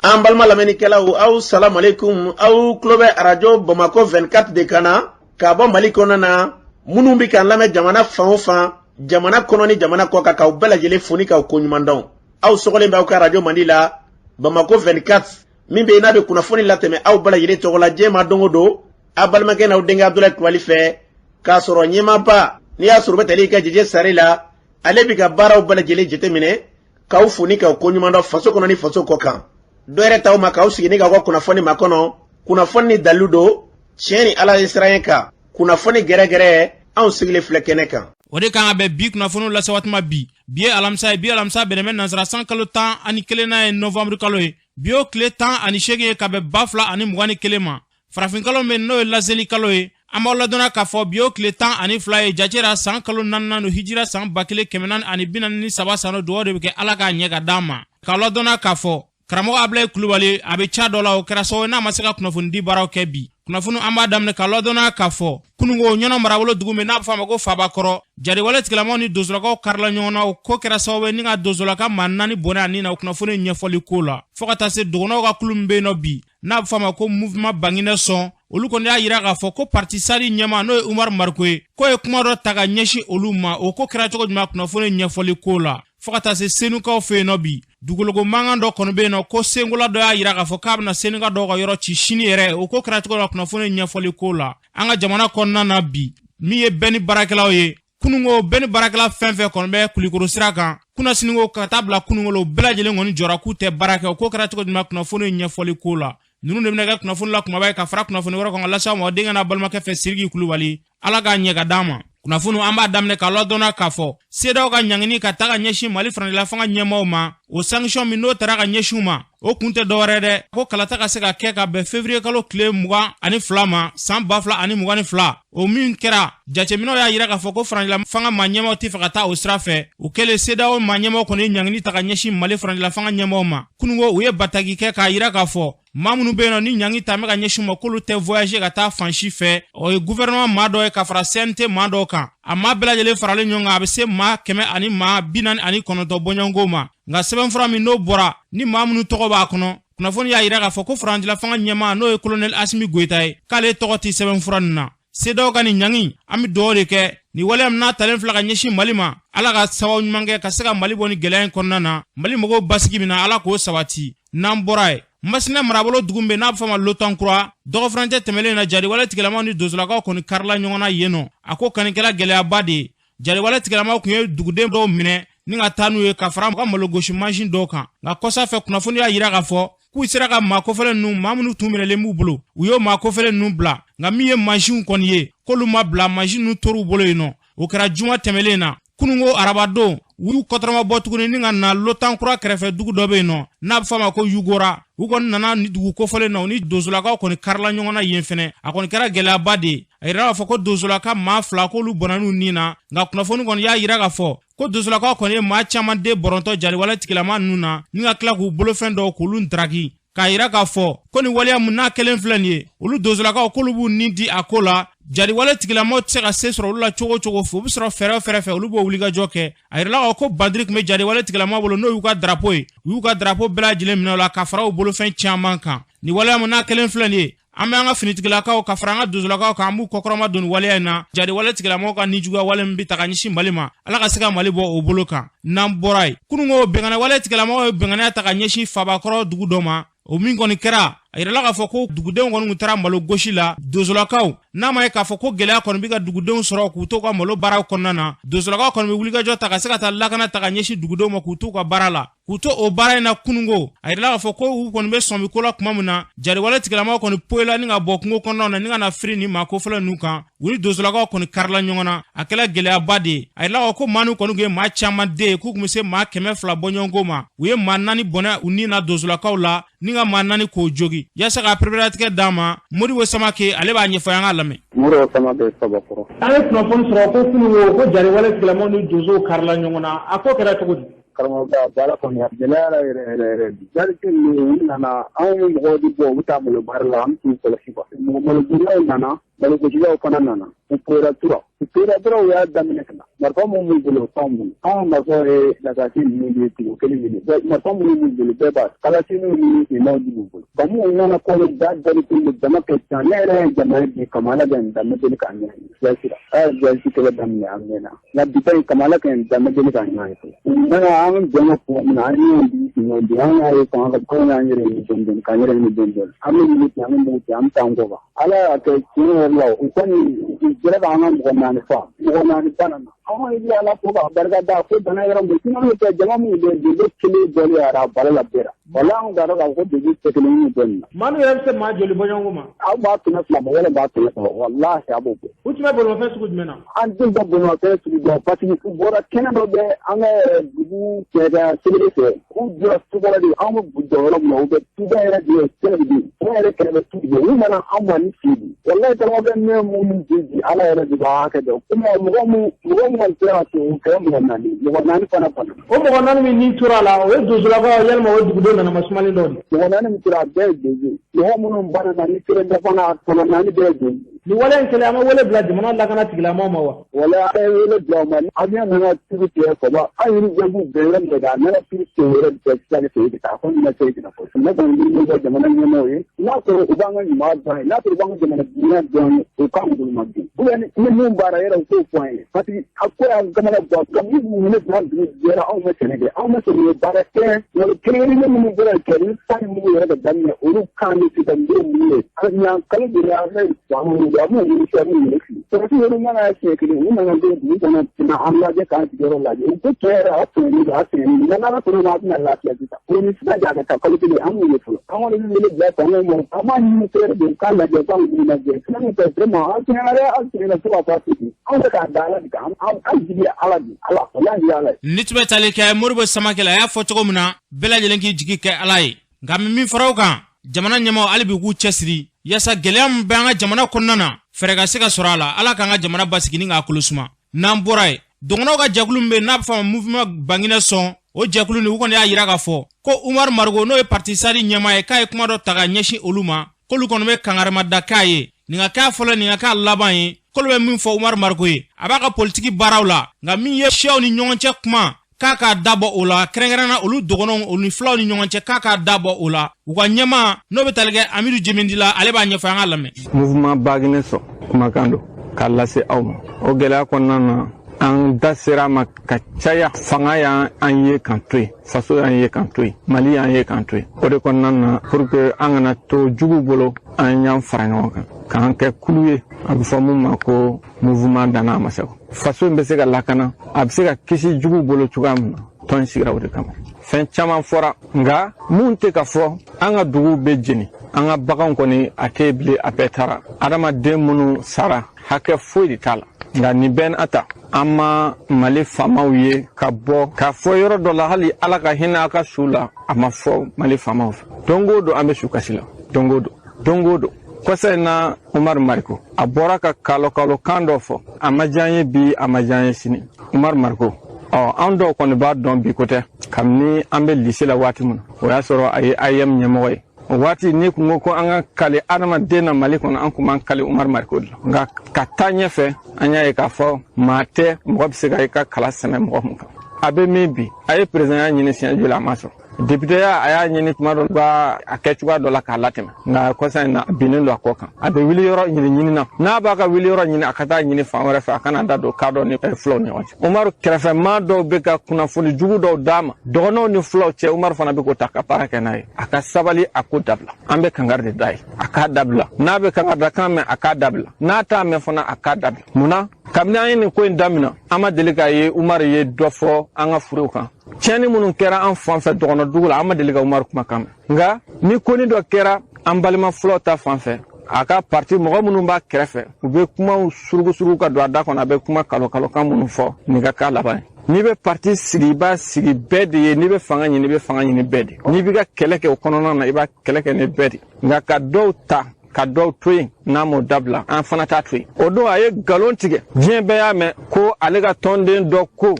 An balima lamɛnnikɛlaw, aw salamalekun. Aw tulo bɛ Arajo Bamakɔ 24 de kan na k'a bɔ Mali kɔnɔna na. Minnu bɛ k'an lamɛn jamana fan o fan, jamana kɔnɔ ni jamana kɔ kan, k'aw bɛɛ lajɛlen fo ni k'aw koɲuman dɔn. Aw sɔgɔlen bɛ aw ka arajo mandi la, Bamakɔ 24, min bɛ yen n'a bɛ kunnafoni latɛmɛ aw bɛɛ lajɛlen tɔgɔ la diɲɛ ma don o don, aw balimakɛ n'aw denkɛ Abudulayi Kulubali fɛ, k'a sɔrɔ ɲɛmaaba n'i y'a sɔrɔ u bɛ tali kɛ Jeje Sare la, ale bɛ ka baaraw bɛɛ lajɛlen jateminɛ, k'aw fo ni k'aw koɲuman dɔn faso kɔnɔ ni faso kɔ kan. Dɔ yɛrɛ t'aw ma k'aw sigi ni k'aw ka kunnafoni makɔnɔ, kunnafoni ni dalilu don, tiɲɛ ni Ala ye siran kan, kunnafoni gɛrɛgɛrɛ, anw sigilen filɛ kɛnɛ kan. O de kan ka bɛn bi kunnafoniw lase waati ma bi. Bi ye alamisa ye. Bi alamisa bɛnnen bɛ nansara san kalo 11nan ye, novanburu kalo ye. Bi y'o tile 18 ye ka bɛn 2021 ma. Farafin kalo min n'o ye laseli kalo ye, an b'aw ladɔnna k'a fɔ bi y'o tile 12 ye jacera san kalo naaninan don, hijira san 1443 san. Dugawu de bɛ kɛ, Ala k'a ɲɛ ka d'an ma. K'aw ladɔnna k'a fɔ karamɔgɔ Abulayi Kulubali a bɛ ca dɔ la, o kɛra sababu ye n'a ma se ka kunnafonidi baaraw kɛ bi. Kunnafoni an b'a daminɛ k'a ladɔnna k'a fɔ kununko Ɲɔnɔ marabolo dugu min n'a bɛ fɔ a ma ko Fabakɔrɔ, jariwale tigilamaw ni donsolakaw karila ɲɔgɔn na. O ko kɛra sababu ye ni ka donsolaka maa 4 bɔnɛ a ni na. O kunnafoni ɲɛfɔli ko la, fo ka taa se dɔgɔnɔw ka kulu min bɛ yen nɔ bi n'a bɛ fɔ a ma ko Mouvement Banginɛ Sɔn, olu kɔni y'a yira k'a fɔ ko parti SADI ɲɛmaa, n'o ye Umaru Mariko ye, k'o ye kuma dɔ ta ka ɲɛsin olu ma. O ko kɛra cogo jumɛn? Kunnafoni ɲɛfɔli ko la, fo ka taa se Senukaw fɛ yen nɔ bi, dugukolo mankan dɔ kɔni bɛ yen nɔ ko Senkola dɔ y'a yira k'a fɔ k'a bɛna Senuka dɔw ka yɔrɔ ci sini yɛrɛ. O ko kɛra cogo la? Kunnafoni ɲɛfɔli ko la, an ka jamana kɔnɔna na bi, min ye bɛɛ ni baarakɛlaw ye, kununko bɛɛ ni baarakɛla fɛn fɛn kɔni bɛ Kulikoro sira kan, kunnasiniko ka taa bila kununko la, o bɛɛ lajɛlen kɔni jɔra k'u tɛ baara kɛ. O ko kɛra cogo jumɛn? Kunnafoni ɲɛfɔli ko la, ninnu de bɛna kɛ kunnafoni la kumaba ye ka fara kunnafoni wɛrɛ kan ka lase aw ma denkɛ n'a balimakɛ fɛ, Siriki Kulubali. Ala k'a ɲɛ ka d'an ma. Kunnafoni an b'a daminɛ k'a ladɔnna k'a fɔ CEDEAO ka ɲangini ka taga ɲɛsin Mali furancɛla fanga ɲɛmaaw ma, o sanction min n'o tara ka ɲɛsin u ma, o kun tɛ dɔwɛrɛ dɛ, ko kalata ka se ka kɛ ka bɛn février kalo tile 22 ma san 2022. O min kɛra, jateminɛw y'a yira k'a fɔ ko furancɛla fanga maa ɲɛmaaw tɛ fɛ ka taa o sira fɛ. O kɛlen, CEDEAO maa ɲɛmaaw kɔni ye ɲangini ta ka ɲɛsin Mali furancɛla fanga ɲɛmaaw ma. Kununko u ye bataki kɛ k'a yira k'a fɔ maa minnu bɛ yen nɔ ni ɲangi ta bɛ ka ɲɛsin ma, k'olu tɛ voyager ka taa fan si fɛ. O ye gouvernement maa dɔ ye ka fara CNT maa dɔw kan. A maa bɛɛ lajɛlen faralen ɲɔgɔn kan, a bɛ se maa 149 bɔɲɔgɔnko ma. Nka sɛbɛnfura min n'o bɔra ni maa minnu tɔgɔ b'a kɔnɔ, kunnafoni y'a yira k'a fɔ ko furancɛla fanga ɲɛmaa, n'o ye colonel Asimi Goyita ye, k'ale tɔgɔ tɛ sɛbɛnfura nin na. CEDEAO ka nin ɲangi, an bɛ dugawu de kɛ nin waleya min n'a talen filɛ ka ɲɛsin Mali ma, Ala ka sababu ɲuman kɛ ka se ka Mali bɔ ni gɛlɛya in kɔnɔna na. Mali mɔgɔw basigi min na, Ala k'o sabati. N'an bɔra yen, Masina marabolo dugu bɛ n'a bɛ fɔ a ma Lotankura, dɔgɔfurancɛ tɛmɛlen na, jariwale tigilamaw ni donsolakaw kɔni karila ɲɔgɔn na yen nɔ. A ko kɔni kɛra gɛlɛyaba de ye. Jariwale tigilamaw tun ye duguden dɔw minɛ ni ka taa n'u ye ka fara ka malogosi mansin dɔw kan. Nka kɔsa fɛ, kunnafoni y'a yira k'a fɔ k'u sera ka maa kofɔlen ninnu, maa minnu tun minɛlen b'u bolo, u y'o maa kofɔlen ninnu bila. Nka min ye mansinw kɔni ye, k'olu ma bila, mansin ninnu tor'u bolo yen nɔ. O kɛra juma tɛmɛlen na. Kununko arabadon, u y'u kɔtɔrɔma bɔ tuguni ni ka na Lotankura kɛrɛfɛ dugu dɔ bɛ yen nɔ n'a bɛ fɔ a ma ko Yugora. U kɔni nana ni dugu kofɔlen na, u ni donsolakaw kɔni karila ɲɔgɔn na yen fɛnɛ. A kɔni kɛra gɛlɛyaba de ye. A yira k'a fɔ ko donsolaka maa 2, k'olu bɔnna n'u ni na. Nka kunnafoni kɔni y'a yira k'a fɔ ko donsolakaw kɔni ye maa caman den bɔrɔntɔ jariwale tigilama ninnu na, ni ka tila k'u bolofɛn dɔw k'olu daraki, k'a yira k'a fɔ ko nin waleya mun n'a kelen filɛ nin ye, olu donsolakaw k'olu b'u ni di a ko la. Jariwale tigilamaw tɛ se ka se sɔrɔ olu la cogo o cogo fɛ, u bɛ sɔrɔ fɛɛrɛ o fɛɛrɛ fɛ, olu b'o wulikajɔ kɛ. A yirala k'a fɔ ko bandiri tun bɛ jariwale tigilamaw bolo, n'o y'u ka drapeau ye. U y'u ka drapeau bɛɛ lajɛlen minɛ o la ka fara u bolofɛn caman kan. Nin waleya mun n'a kelen filɛ nin ye, an bɛ an ka finitigilakaw ka fara an ka donsolakaw kan, an b'u kɔkɔrɔma don nin waleya in na. Jariwale tigilamaw ka nijuguya wale min bɛ ta ka ɲɛsin Mali ma, Ala ka se ka Mali bɔ o bolo kan. N'an bɔra yen, kununko bɛnkanɛ wale tigilamaw ye bɛnkanɛya ta ka ɲɛsin Fabakɔrɔ dugu dɔ ma. O min kɔni kɛra, a yirala k'a fɔ ko dugudenw kɔni tun taara malo gosi la. Donsolakaw n'a ma ye k'a fɔ ko gɛlɛya kɔni bɛ ka dugudenw sɔrɔ k'u to ka malo baaraw kɔnɔna na, donsolakaw kɔni bɛ wulikajɔ ta ka se ka taa lakana ta ka ɲɛsin dugudenw ma k'u t'u ka baara la. K'u to o baara in na kununko, a yirala k'a fɔ ko u kɔni bɛ sɔnmi ko la tuma min na, jariwale tigilamaw kɔni poyila ni ka bɔ kungo kɔnɔnaw na ni ka na firi ni maa kofɔlɔ ninnu kan. U ni donsolakaw kɔni karila ɲɔgɔn na, a kɛla gɛlɛyaba de ye. A yirala k'a fɔ ko maa ninnu kɔni tun ye maa caman den ye, k'u tun bɛ se maa 200 bɔɲɔgɔnko ma. U ye maa 4 bɔnɛ u ni na donsolakaw la, ni ka maa 4 k'o jogi. Yaasa ka pereperelatigɛ d'a ma, Modibo Samake, ale b'a ɲɛfɔ, an k'a lamɛn. Modibo Samake, Sabakɔrɔ. An ye kunnafoni sɔrɔ ko kununko ko jariwale tigilamaw ni donsow karila ɲɔgɔn na. A ko kɛra cogo di? Karamɔgɔ, baara kɔni a gɛlɛyara yɛrɛ yɛrɛ yɛrɛ bi. Jarite ninnu, u nana, anw bɛ mɔgɔw de bɔ, u bɛ taa malo baara la, an t'u kɔlɔsi quoi. Mɔgɔ malobolilaw nana. Balokosilaw fana nana. U pera tura. U pera tura u y'a daminɛ ka na. Marifa minnu b'u bolo o t'anw bolo. Anw marifa ye lasasi ninnu de ye tigi kelen kelen. Marifa minnu b'u bolo bɛɛ b'a kalasiniw ni finmanw de b'u bolo. Bamu nana kɔni da dali kun bɛ jama kɛ can. Ne yɛrɛ ye jama ye bi kamala bɛ n danbe deli k'a ɲɛ. Village la. A ye village kɛlɛ daminɛ a mɛnna. Nka bi ta in kamala kɛ n danbe deli k'a ɲɛ fɔlɔ. U nana an jama tuma min na an ye bi ɲɔgɔn bi an y'a ye fanga ka anw y'an yɛrɛ ɲini dɔɔni dɔɔni k'an yɛrɛ ɲini dɔɔni dɔɔni. An bɛ ɲini ten an bɛ mugu ci an bɛ taa an kɔ kan. Ala y'a kɛ tiɲɛ yɛrɛ la u kɔni u sera k'an ka mɔgɔ 4 fa mɔgɔ 4 banna na. An kɔni bɛ Ala fo k'a barika da ko bana yɔrɔ min sinon n'o tɛ jama min bɛ yen kelen bɔlen yɛrɛ a bala la bɛɛ la. Wala an t'a dɔn k'a fɔ ko degun tɛ kelen ye bɔ nin na. Maa min yɛrɛ bɛ se maa joli bɔɲɔgɔnko ma? Aw b'a 200 bɔ walima b'a 300 walahi a b'o bɔ. U tun bɛ bolimafɛn sugu jumɛn na? An tun ka bolimafɛn sugu dɔn parce que u bɔra kɛnɛ dɔ bɛ an ka dugu cɛda sɛbɛn fɛ. U jɔra sukɔrɔ de an bɛ jɔ yɔrɔ min na u bɛ tuba yɛrɛ de ye kɛnɛ de ye. O yɛrɛ kɛrɛfɛ tu de u nana an ma ni fili. Walahi karamɔgɔkɛ ne minnu di Ala yɛrɛ de b'a hakɛ dɔn. Komi mɔgɔ mun kɔni sera ka to o kɛra mɔgɔ 4 mɔgɔ 4 fana bana. O mɔgɔ 4 min ni tora a la o ye donsolakaw ye yalima o ye dugudenw nanama sumalen dɔw de. Mɔgɔ 4 min tora a bɛɛ ye donso ye. Mɔgɔ minnu banna na ni kelen dɔ fana tɔnɔ 4 bɛɛ ye donso ye. Nin wale in kɛlen an ma wele bila jamana lakana tigilamɔgɔw ma wa? Wala an ye wele bila u ma avion nana turu tigɛ kɔba an yɛrɛ bɛɛ b'u bɛɛ yɔrɔ min a nana turu tigɛ yɔrɔ bɛɛ sisan ka segin ka taa ko nin segin ka na fɔ ne kɔni bɛ min fɔ jamana ɲɛmaaw ye n'a sɔrɔ u b'an ka ɲuman dɔn ye n'a sɔrɔ u b'an ka jamana juguya dɔn ye u k'an boloma bin ou bien ni mun baara yɛrɛ u k'o fɔ an ye parce que a ko y'an kamana bɔ ka min minɛ bila dugu jɛra anw ma sɛnɛ kɛ anw ma sɛnɛ baara kɛ nka kelen-kelen minnu bɔra yen kɛ ni san mugu yɛrɛ ka daminɛ olu kan bɛ se ka den mun ye ɲan kalo de la an bɛ an b'u wuli fɛn minnu ye sɔrɔsi yɛrɛ mana siɲɛ kelen u nana don dugu kɔnɔ na an lajɛ k'an sigiyɔrɔ lajɛ u ko tiɲɛ yɛrɛ a sɛgɛnnen don a sɛgɛnnen don n'ala sɔnna ma a bɛna lafiya sisan o ni sisan ja ka taa kalo kelen an b'u ye fɔlɔ an kɔni bɛ wele bila faamaw ma an b'a ɲini fɛrɛ de u k'a lajɛ u k'an wuli lajɛ fɛn min tɛ vraiment an sɛgɛnna dɛ an sɛgɛnna fo ka fɔ a se anw bɛ k'a da Ala de kan an jigi ye Ala de Ala walahi Ala ye. Ni tun bɛ tali kɛ Modibo Samakɛ la a y'a fɔ cogo min na bɛɛ lajɛlen k'i jigi kɛ Ala ye nka n bɛ min fara o kan jamana ɲɛmaaw hali bi k'u cɛsiri yaasa gɛlɛya min bɛ an ka jamana kɔnɔna na fɛɛrɛ ka se ka sɔrɔ a la Ala k'an ka jamana basigi ni k'a kolo suma n'an bɔra yen dɔgɔnɔw ka jɛkulu min bɛ yen n'a bɛ fɔ a ma mouvement Banginɛ sɔn o jɛkulu nin u kɔni y'a yira k'a fɔ ko Umaru Mariko n'o ye parti SADI ɲɛmaa ye k'a ye kuma dɔ ta ka ɲɛsin olu ma k'olu kɔni bɛ kangarimada k'a ye nin ka k'a fɔlɔ nin ka k'a laban ye k'olu bɛ min fɔ Umaru Mariko ye a b'a ka politiki baaraw la nka min ye siyaw ni ɲɔgɔn cɛ kuma k'a k'a dabɔ o la kɛrɛnkɛrɛnna olu dɔgɔnɔw olu ni fulaw ni ɲɔgɔn cɛ k'a k'a dabɔ o la u ka ɲɛmaa n'o bɛ tali kɛ Amidu Jemindi la ale b'a ɲɛfɔ an k'a lamɛn. Mouvement Baginɛ sɔn kumakan don k'a lase aw ma o gɛlɛya kɔnɔna na an da sera a ma ka caya fanga y'an ye k'an to yen faso y'an ye k'an to yen mali y'an ye k'an to yen o de kɔnɔna na pour que an kana to juguw bolo an y'an fara ɲɔgɔn kan k'an kɛ kulu ye a bɛ fɔ mun ma ko mouvement Danna Amasago faso in bɛ se ka lakana a bɛ se ka kisi juguw bolo cogoya min na tɔn sigira o de kama fɛn caman fɔra nka mun tɛ ka fɔ an ka duguw bɛ jeni an ka baganw kɔni a tɛ bilen a bɛɛ taara adamaden minnu sara hakɛ foyi de t'a la nka nin bɛɛ n'a ta an ma mali faamaw ye ka bɔ k'a fɔ yɔrɔ dɔ la hali ala ka hinɛ a ka su la a ma fɔ mali faamaw fɛ don o don an bɛ su kasi la don o don don o don kɔsa in na Umaru Mariko a bɔra ka kalokalo kan dɔ fɔ a ma diya an ye bi a ma diya an ye sini Umaru Mariko ɔ an dɔw kɔni b'a dɔn bi ko tɛ kabini an bɛ lise la waati min na o y'a sɔrɔ a ye AEEM ɲɛmɔgɔ ye o waati n'i kun ko an ka kale adamaden na mali kɔnɔ an kun b'an kale Umaru Mariko de la nka ka taa ɲɛfɛ an y'a ye k'a fɔ maa tɛ mɔgɔ bɛ se ka i ka kala sɛmɛ mɔgɔ mun kan a bɛ min bi a ye perezidanya ɲini siɲɛ joli a ma sɔrɔ Députéya a y'a ɲini tuma dɔ b'a a kɛ cogoya dɔ la k'a latɛmɛ nka kɔsa in na a binnen don a kɔ kan a bɛ wuli yɔrɔ ɲini ɲini na n'a b'a ka wuli yɔrɔ ɲini a ka taa ɲini fan wɛrɛ fɛ a kana da don kadɔ ni fulaw ni ɲɔgɔn cɛ Umaru kɛrɛfɛmaa dɔw bɛ ka kunnafoni jugu dɔw d'a ma dɔgɔnɔw ni fulaw cɛ Umaru fana bɛ k'o ta ka baara kɛ n'a ye a ka sabali a k'o dabila an bɛ kankari de d'a ye a k'a dabila n'a bɛ kankaridakan mɛn a k'a dabila n'a t'a mɛn fana a k'a dabila mun na kabini an ye nin ko in daminɛ an ma deli k'a ye Umaru ye dɔ fɔ an ka furew kan tiɲɛni minnu kɛra an fan fɛ dɔgɔnɔdugu la an ma deli ka Umaru kumakan mɛn nka ni koni dɔ kɛra an balima fulaw ta fan fɛ a ka parti mɔgɔ minnu b'a kɛrɛfɛ u bɛ kumaw surugusurugu ka don a da kɔnɔ a bɛ kuma kalokalokan minnu fɔ nin ka k'a laban ye n'i bɛ parti sigi i b'a sigi bɛɛ de ye n'i bɛ fanga ɲini i bɛ fanga ɲini bɛɛ de n'i b'i ka kɛlɛ kɛ o kɔnɔna na i b'a kɛlɛ kɛ ni bɛɛ de nka ka dɔw ta ka dɔw to yen n'a m'o dabila an fana t'a to yen o don a ye nkalon tigɛ diɲɛ bɛɛ y'a mɛn ko ale ka tɔnden dɔ ko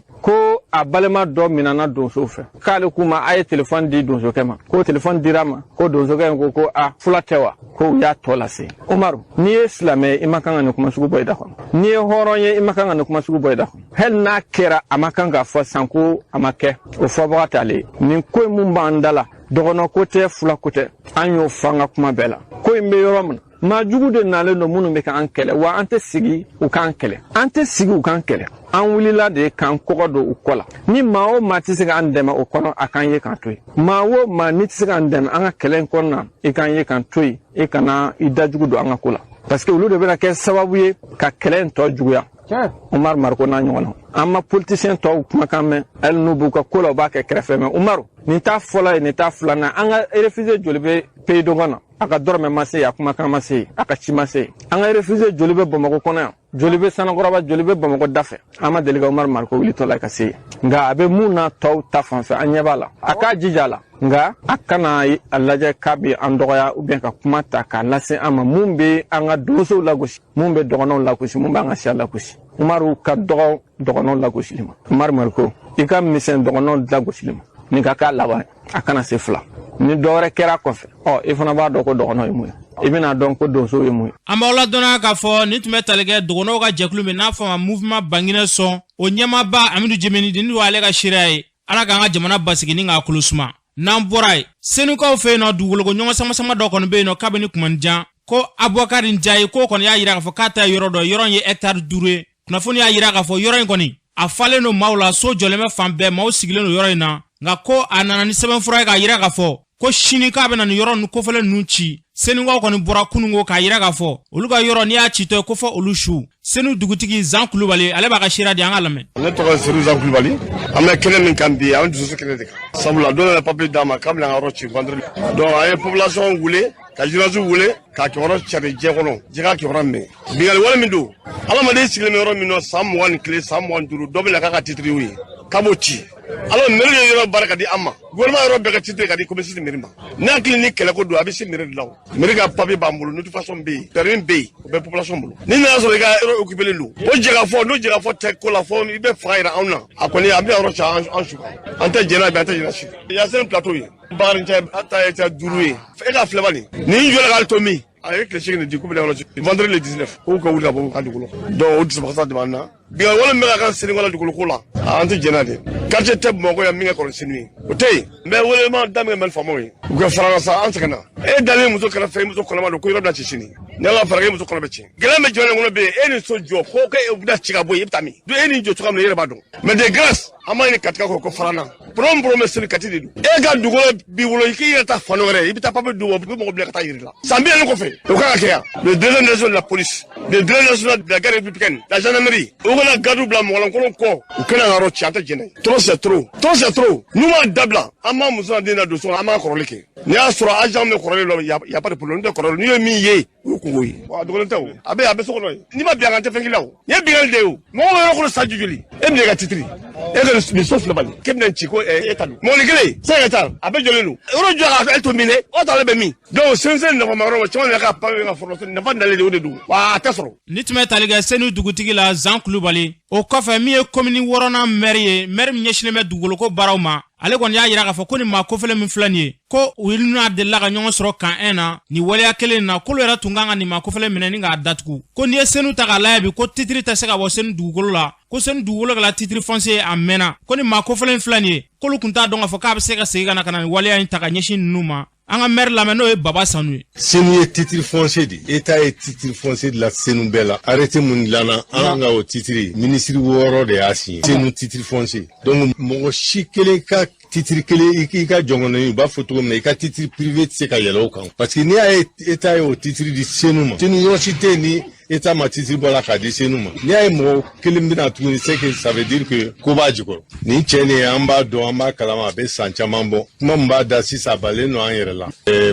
a a balima dɔ minɛna donsow fɛ, k'ale k'u ma a ye telefɔni di donsokɛ ma, ko telefɔni dira ma, ko donsokɛ in ko ko a fula tɛ wa, ko u y'a tɔ lase. Umaru, n'i ye silamɛ ye, i ma kan ka nin kuma sugu bɔ i da kɔnɔ. N'i ye hɔrɔn ye, i ma kan ka nin kuma sugu bɔ i da kɔnɔ. Hali n'a kɛra, a ma kan k'a fɔ san ko a ma kɛ, o fɔbaga t'ale ye. Nin ko in mun b'an da la, dɔgɔnɔ ko tɛ, fula ko tɛ, an y'o fɔ an ka kuma bɛɛ la. Ko in bɛ yɔrɔ min na, maa jugu de nalen don minnu bɛ k'an kɛlɛ, wa an tɛ sigi u k'an kɛlɛ, an tɛ sigi u k'an kɛlɛ. An wulila de k'an kɔgɔ don u kɔ la. Ni maa o maa tɛ se k'an dɛmɛ o kɔnɔ, a k'an ye k'an to yen. Maa o maa n'i tɛ se k'an dɛmɛ an ka kɛlɛ in kɔnɔna na, i k'an ye k'an to yen, i kana i dajugu don an ka ko la, parce que olu de bɛna kɛ sababu ye ka kɛlɛ in tɔ juguya. Umaru Mariko n'a ɲɔgɔn na, an ma politicien tɔw kumakan mɛn, hali n'u b'u ka ko la, u b'a kɛ kɛrɛfɛ. Mɛ Umaru, nin t'a fɔlɔ ye, nin t'a filanan. An ka réfugié joli bɛ pays dogon na, a ka dɔrɔmɛ ma se yen, a kumakan ma se yen, a ka ci ma se yen. An ka réfugié joli bɛ Bamakɔ kɔnɔ yan, joli bɛ Sanakɔrɔba, joli bɛ Bamakɔ dafɛ, an ma deli ka Umaru Mariko wulitɔ la ka se yen. Nka a bɛ mun na tɔw ta fanfɛ, an ɲɛ b'a la, a k'a jija a la, nka a kana a lajɛ k'a bɛ an dɔgɔya ou bien ka kuma ta k'a lase an ma mun bɛ an ka donsow lagosi, mun bɛ dɔgɔnɔw lagosi, mun b'an ka siya lagosi. Umaru ka dɔgɔ dɔgɔnɔw lagosili ma. Umaru Mariko, i ka misɛn dɔgɔnɔw lagosili ma, nin ka k'a laban, a kana se fila. Ni dɔ wɛrɛ kɛra kɔfɛ, ɔ i fana b'a dɔn ko dɔgɔnɔ ye mun ye, i bɛna dɔn ko donsow ye mun ye. An b'aw ladɔnniya k'a fɔ nin tun bɛ tali kɛ dɔgɔnɔw ka jɛkulu min n'a fɔ ma Mouvement Banginɛ Sɔn, o ɲɛmaaba Amidu Jemeni, nin don ale ka seereya ye. Ala k'an ka jamana basigi ni k'a kolo suma. N'an bɔra yen, Senukaw fɛ yen nɔ, dugukoloko ɲɔgɔn sama-sama dɔ kɔni bɛ yen nɔ kabini kumanjan, ko Abubakari Njaye k'o kɔni y'a yira k'a fɔ k'a ta ye yɔrɔ dɔ, yɔrɔ in ye hɛkitari 5 ye. Kunnafoni y'a yira k'a fɔ yɔrɔ in kɔni a falen don maaw la, so jɔlen bɛ fan bɛɛ, maaw sigilen don yɔrɔ in na. Nka ko a nana ni sɛbɛnfura ye k'a yira k'a fɔ ko sini k'a bɛna nin yɔrɔ ninnu kofɔlen ninnu ci. Senukaw kɔni bɔra kununko k'a yira k'a fɔ olu ka yɔrɔ n'i y'a citɔ ye ko fɔ olu su. Senu dugutigi Zan Kulubali, ale b'a ka seereya di, an ka lamɛn. Ne tɔgɔ ye Seru Zan Kulubali. An bɛ kɛnɛ min kan bi, an dusu kɛnɛ de kan, sabula don nana papiye d'a ma k'a bɛna an ka yɔrɔ ci vendredi. Donc an ye population wele, ka journaliste wele, k'a kibaruya cari diɲɛ kɔnɔ, diɲɛ ka kibaruya mɛn. Binkanni wale min don, adamaden sigilen bɛ yɔrɔ min na san 21, san 25, dɔ bɛ na k'a ka titre y'o ye k'a b'o ci. Alors mairie ye yɔrɔ baara ka di an ma, gouvernement yɔrɔ bɛɛ ka titre ka di commune mairie ma. Ne hakili ni kɛlɛko don, a bɛ se mairie de la. O mairie ka papier b'an bolo, notification bɛ yen, permis bɛ yen, o bɛ population bolo. Ni nana sɔrɔ i ka yɔrɔ occupé don, o jɛkafɔ n'o jɛkafɔ tɛ ko la, fɔ i bɛ faga yira anw na. A kɔni a bɛna yɔrɔ ci an su kan. An tɛ jɛn n'a bi, an tɛ jɛn n'a sini. Yasɛn plateau ye Bakari cɛ, an ta ye cɛ 5 ye. E ka filɛba nin nin jɔlen k'ale to min, a ye tile 8 de di k'u bɛna yɔrɔ ci vendredi le 19, k'u ka wuli ka bɔ u ka dugukolo. Donc o dusubakasa de b'an na. Binkanni wale min bɛ ka kan Senuka dugukolo ko la, an tɛ jɛn n'a de. Quartier tɛ Bamakɔ yan min ka kɔrɔ Senu ye, o tɛ yen. N bɛ welema da min kɛ Mali faamaw ye, u ka fara sa, an sɛgɛnna. E dalen muso kɛrɛfɛ, muso kɔnɔma don, ko yɔrɔ bɛna ci sini. Ni Ala fara, e muso kɔnɔ bɛ tiɲɛ. Gɛlɛya bɛ jamana kɔnɔ bɛ yen, e ni so jɔ ko e bɛna ci ka bɔ yen, i bɛ taa min? Donc e ni jɔ cogoya min na, i yɛrɛ b'a dɔn. Mais de grâce, an b'a ɲini Kati ka ko fara na. Problème bɛ Senu, Kati de don. E ka dugukolo b'i bolo, i k'i yɛrɛ ta fan wɛrɛ, i bɛ taa papier d'u ma, u bɛ mɔgɔ bila ka taa yiri la. San 40 kɔfɛ, o kan ka kɛ yan. Le directeur national de la police, le directeur national de la garde républicaine, la gendarmerie, u kana garde bila mɔgɔlankolon kɔ, u kana yɔrɔ ci, an tɛ jɛn n'a ye. Trop c'est trop, trop c'est trop. N'u m'a dabila, an b'a muso n'a den na don so kɔnɔ, an b'a kɔrɔli kɛ. N'i y'a sɔrɔ agent bɛ kɔrɔlen la, y a pas de problème. N'o tɛ kɔrɔlen, n'i ye min ye, o ye kungo ye. A dogolen tɛ o, a bɛ a bɛ so kɔnɔ yen. N'i ma bin a kan, n tɛ fɛn k'i la o. Nin ye binkanni de ye o. Mɔgɔ bɛ yɔrɔ kɔnɔ san joli, e bɛna i ka titre, e ka nin so filɛ bali, k'e bɛna ci ko e ta don. Mɔgɔnin kelen 5 hectares, a bɛ jɔlen don. Yɔrɔ jɔ k'a e to min dɛ, o t'ale bɛ min. Donc Senu nafa ma yɔrɔ caman yɛrɛ ka papier ka formation nafa nalen de o de don wa, a tɛ sɔrɔ. Ni tun bɛ tali kɛ Senu dugutigi la Zan Kulubali. O kɔfɛ, min ye komini 6nan mɛri ye, mɛri min ɲɛsinnen bɛ dugukoloko baaraw ma, ale kɔni y'a yira k'a fɔ ko nin maa kofɛlɛ min filɛ nin ye, ko u n'a delila ka ɲɔgɔn sɔrɔ kan 1 na nin waleya kelen na, k'olu yɛrɛ tun kan ka nin maa kofɛlɛ minɛ ni k'a datugu. Ko n'i ye Senu ta k'a lajɛ bi, ko titiri tɛ se ka bɔ Senu dugukolo la, ko Senu dugukolo kɛla titre foncier a mɛnna. Ko nin maa kofɛlɛ filɛ nin ye, k'olu tun t'a dɔn k'a fɔ k'a bɛ se ka segin ka na ka na nin waleya in ta ka ɲɛsin ninnu ma. An ka maire lamɛn, n'o ye Baba Sanu ye. Senu ye titre foncier de, État ye titre foncier de la Senu bɛɛ la. Arrêté mun dilanna, an ka o titre, ministre 6 de y'a signé. Senu titre foncier. Donc mɔgɔ si kelen ka titre kelen, i ka jɔnkɔnɔ, u b'a fɔ cogo min na, i ka titre privé tɛ se ka yɛlɛ o kan. Parce que n'i y'a ye État ye o titre di Senu ma, Senu yɔrɔ si tɛ yen ni État ma titre bɔ la k'a di Senu ma. N'i y'a ye mɔgɔ kelen bɛna tuguni, c'est que ça veut dire que ko b'a jukɔrɔ. Nin cɛ nin, an b'a dɔn, an b'a kalama, a bɛ san caman bɔ. Kuma min b'a da sisan, a balen don an yɛrɛ la.